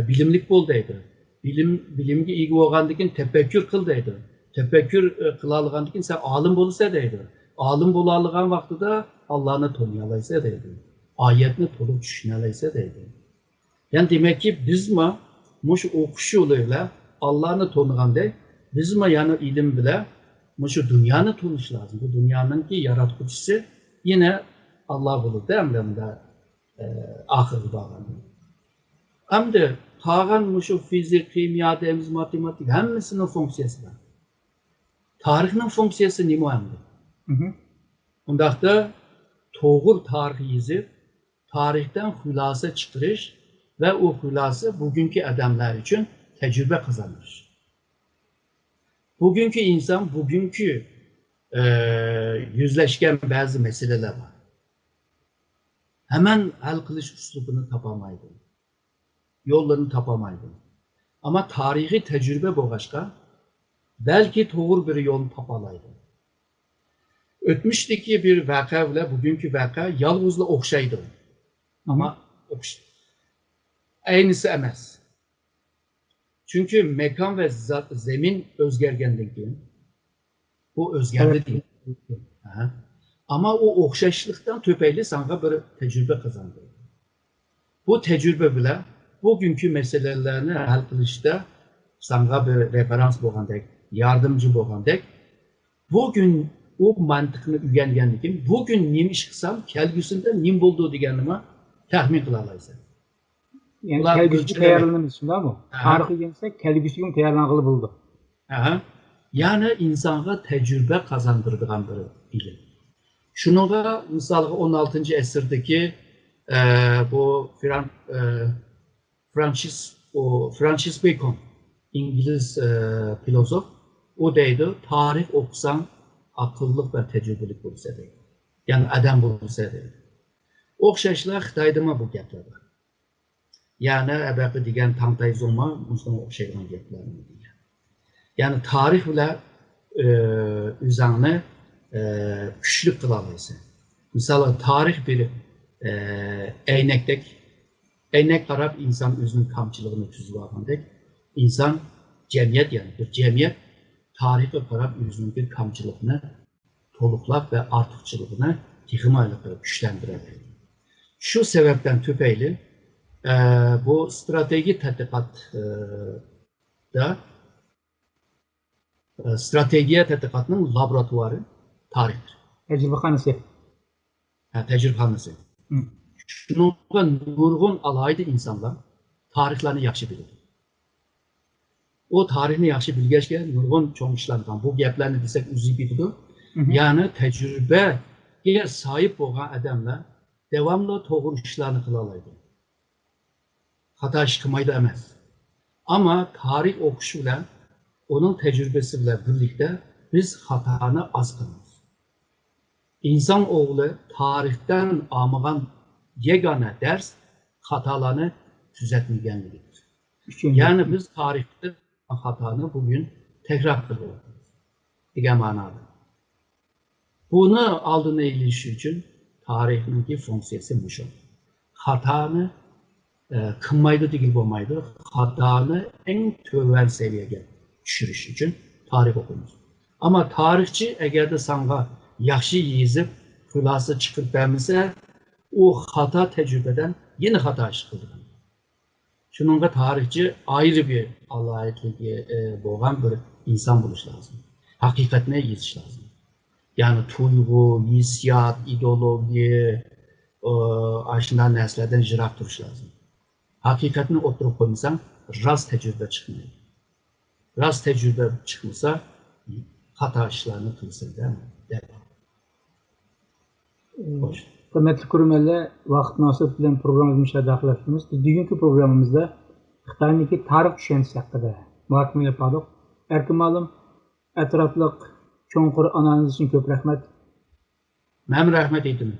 بىلىملىك بول دەيدۇ. بىلىم، بىلىمگە ئىگە بولغاندىن كېيىن تەپەككۇر قىل دەيدۇ. تەپەككۇر قىلالىغاندىن كېيىن سەن ئالىم بولىسەن دەيدۇ. ئالىم بولالىغان ۋاقتىدا ئاللانى تونۇيالايسەن دەيدۇ. ئايەتنى تولۇق چۈشىنەلەيسەن دەيدۇ. يەنى دېمەككى، بىزمۇ مۇشۇ ئوقۇش يولى بىلەن ئاللانى تونۇغاندەك، بىزمۇ يەنە ئىلىم بىلەن مۇشۇ دۇنيانى تونۇش لازىم. بۇ دۇنيانىڭكى ياراتقۇچىسى يەنە ئاللا بولىدۇ ئەمدى ئاخىرغا بارغاندا. ئەمدى قالغان مۇشۇ فىزىك، خىمىيە دەيمىز، ماتېماتىكا، ھەممىسىنىڭ فۇنكسىيەسى بار. تارىخنىڭ فۇنكسىيەسى نېمە ئەمدى؟ ئۇنداقتا توغرا تارىخ يېزىپ، تارىختىن خۇلاسە چىقىرىش ۋە ئۇ خۇلاسە بۈگۈنكى ئادەملەر ئۈچۈن تەجرىبە قازاندۇرۇش. بۈگۈنكى ئىنسان بۈگۈنكى يۈزلەشكەن بەزى مەسىلىلەر بار. ھەمەن ھەل قىلىش ئۇسلۇبىنى تاپالمايدۇ. يوللىرىنى تاپالمايدۇ. ئەمما تارىخىي تەجرىبە بولغاچقا، بەلكى توغرا بىر يولنى تاپالايدۇ. ئۆتمۈشتىكى بىر ۋەقە بىلەن بۈگۈنكى ۋەقە يالغۇزلا ئوخشايدۇ. ئەمما ئوخش-، ئەينىسى ئەمەس. چۈنكى ماكان ۋە زا-، زېمىن ئۆزگەرگەندىن كېيىن، بۇ ئۆزگەردى دېگەن. ھە. ئەمما ئۇ ئوخشاشلىقتىن تۈپەيلى ساڭا بىر تەجرىبە قازاندۇرىدۇ. بۇ تەجرىبە بىلەن بۈگۈنكى مەسىلىلەرنى ھەل قىلىشتا ساڭا بىر رېفېرانس بولغاندەك، ياردەمچى بولغاندەك، بۈگۈن ئۇ مانتىقنى ئۆگەنگەندىن كېيىن، بۈگۈن نېمە ئىش قىلسام، كەلگۈسىدە نېمە بولىدۇ دېگەننىمۇ تەخمىن قىلالايسەن. يەنى بۇلار كەلگۈسىگە تەييارلىنىمىز، شۇنداقمۇ؟ ئەھە. تارىخ ئۆگەنسەك، كەلگۈسىگە تەييارلانغىلى بولىدۇ. ئەھە. يەنى ئىنسانغا تەجرىبە قازاندۇرىدىغان بىر ئىلىم. شۇنىڭغا مىسالغا ئون ئالتىنچى ئەسىردىكى، ئە، بۇ فران-، ئە، فرانسىس، ئۇ، فرانسىس بېكون، ئىنگلىز، ئە، فىلوسوف، ئۇ دەيدۇ، تارىخ ئوقۇساڭ، ئاقىللىق ۋە تەجرىبىلىك بولىسەن دەيدۇ. يەنى ئادەم بولىسەن دەيدۇ. ئوخشاشلا خىتايدىمۇ بۇ گەپلەر بار. يەنى ئەبەقى دېگەن تاڭتايزۇڭما مۇشۇنىڭغا ئوخشايدىغان گەپلەرنى دېگەن. يەنى تارىخ بىلەن، ئۆ، ئۆزۈڭنى، ئۆ، كۈچلۈك قىلالايسەن. مىسالغا تارىخ بىر، ئۆ، ئەينەكتەك، ئەينەككە قاراپ ئىنسان ئۆزىنىڭ كامچىلىقىنى تۈزۈۋالغاندەك، ئىنسان جەمئىيەت، يەنى بىر جەمئىيەت تارىخقا قاراپ ئۆزىنىڭكى كامچىلىقىنى تولۇقلاپ ۋە ئارتۇقچىلىقىنى تېخىمۇ ھېلىقى كۈچلەندۈرەلەيدۇ. شۇ سەۋەبتىن تۈپەيلى، ئە، بۇ ستراتېگىيە تەتقىقات، ئە، دا، ئە، ستراتېگىيە تەتقىقاتنىڭ لابوراتوارى تارىختۇر. تەجرىبىخانىسى. ھە، تەجرىبىخانىسى. مم. شۇنىڭغا نۇرغۇن ئالاھىدە ئىنسانلار تارىخلارنى ياخشى بىلىدۇ. ئۇ تارىخنى ياخشى بىلگەچكە، نۇرغۇن چوڭ ئىشلارنى قىلغان. بۇ گەپلەرنى دېسەك ئۇزىيىپ كېتىدۇ. مم. يەنى تەجرىبىگە ساھىب بولغان ئادەملەر داۋاملىق توغرا ئىشلارنى قىلالايدۇ. خاتا ئىش قىلمايدۇ ئەمەس. ئەمما تارىخ ئوقۇش بىلەن ئۇنىڭ تەجرىبىسى بىلەن بىرلىكتە بىز خاتانى ئاز قىلىمىز. ئىنسان ئوغلى تارىختىن ئالمىغان يېگانە دەرس خاتالارنى تۈزەتمىگەنلىكىدۇر. يەنى بىز تارىختىن خاتانى بۈگۈن تەكرار قىلىۋاتىمىز دېگەن مەنادا. بۇنى ئالدىنى ئېلىش ئۈچۈن تارىخنىڭكى فۇنكسىيەسى مۇشۇ. خاتانى، ئە، قىلمايدۇ دېگىلى بولمايدۇ. خاتانى ئەڭ تۆۋەن سەۋىيەگە چۈشۈرۈش ئۈچۈن تارىخ ئوقۇيمىز. ئەمما تارىخچى ئەگەردە ساڭا ياخشى يېزىپ، خۇلاسە چىقىرىپ بەرمىسە، ئۇ خاتا تەجرىبىدىن يەنە خاتا ئىش قىلىدۇ. شۇنىڭغا تارىخچى ئايرى بىر ئالاھىدىلىكى، ئى، بولغان بىر ئىنسان بولۇش لازىم. ھەقىقەتنى يېزىش لازىم. يەنى تۇيغۇ، ھېسسىيات، ئىدېئولوگىيە، ئى، ئاشۇنداق نەرسىلەردىن يىراق تۇرۇش لازىم. ھەقىقەتنى ئوتتۇرىغا قويمىساڭ، راست تەجرىبە چىقمايدۇ. راست تەجرىبە چىقمىسا، خاتا ئىشلارنى قىلىسەن دەپ. خوش. ھۆرمەتلىك كۆرۈرمەنلەر، ۋاقىت مۇناسىۋىتى بىلەن پروگراممىمىزنى مۇشۇ يەردە ئاخىرلاشتۇرىمىز. بىز بۈگۈنكى پروگراممىمىزدا خىتاينىڭكى تارىخ چۈشەنچىسى ھەققىدە مۇھاكىمە ئېلىپ باردۇق. ئەركىن مۇئەللىم، ئەتراپلىق چوڭقۇر ئانالىز ئۈچۈن كۆپ رەھمەت. مەنمۇ رەھمەت ئېيتىمەن.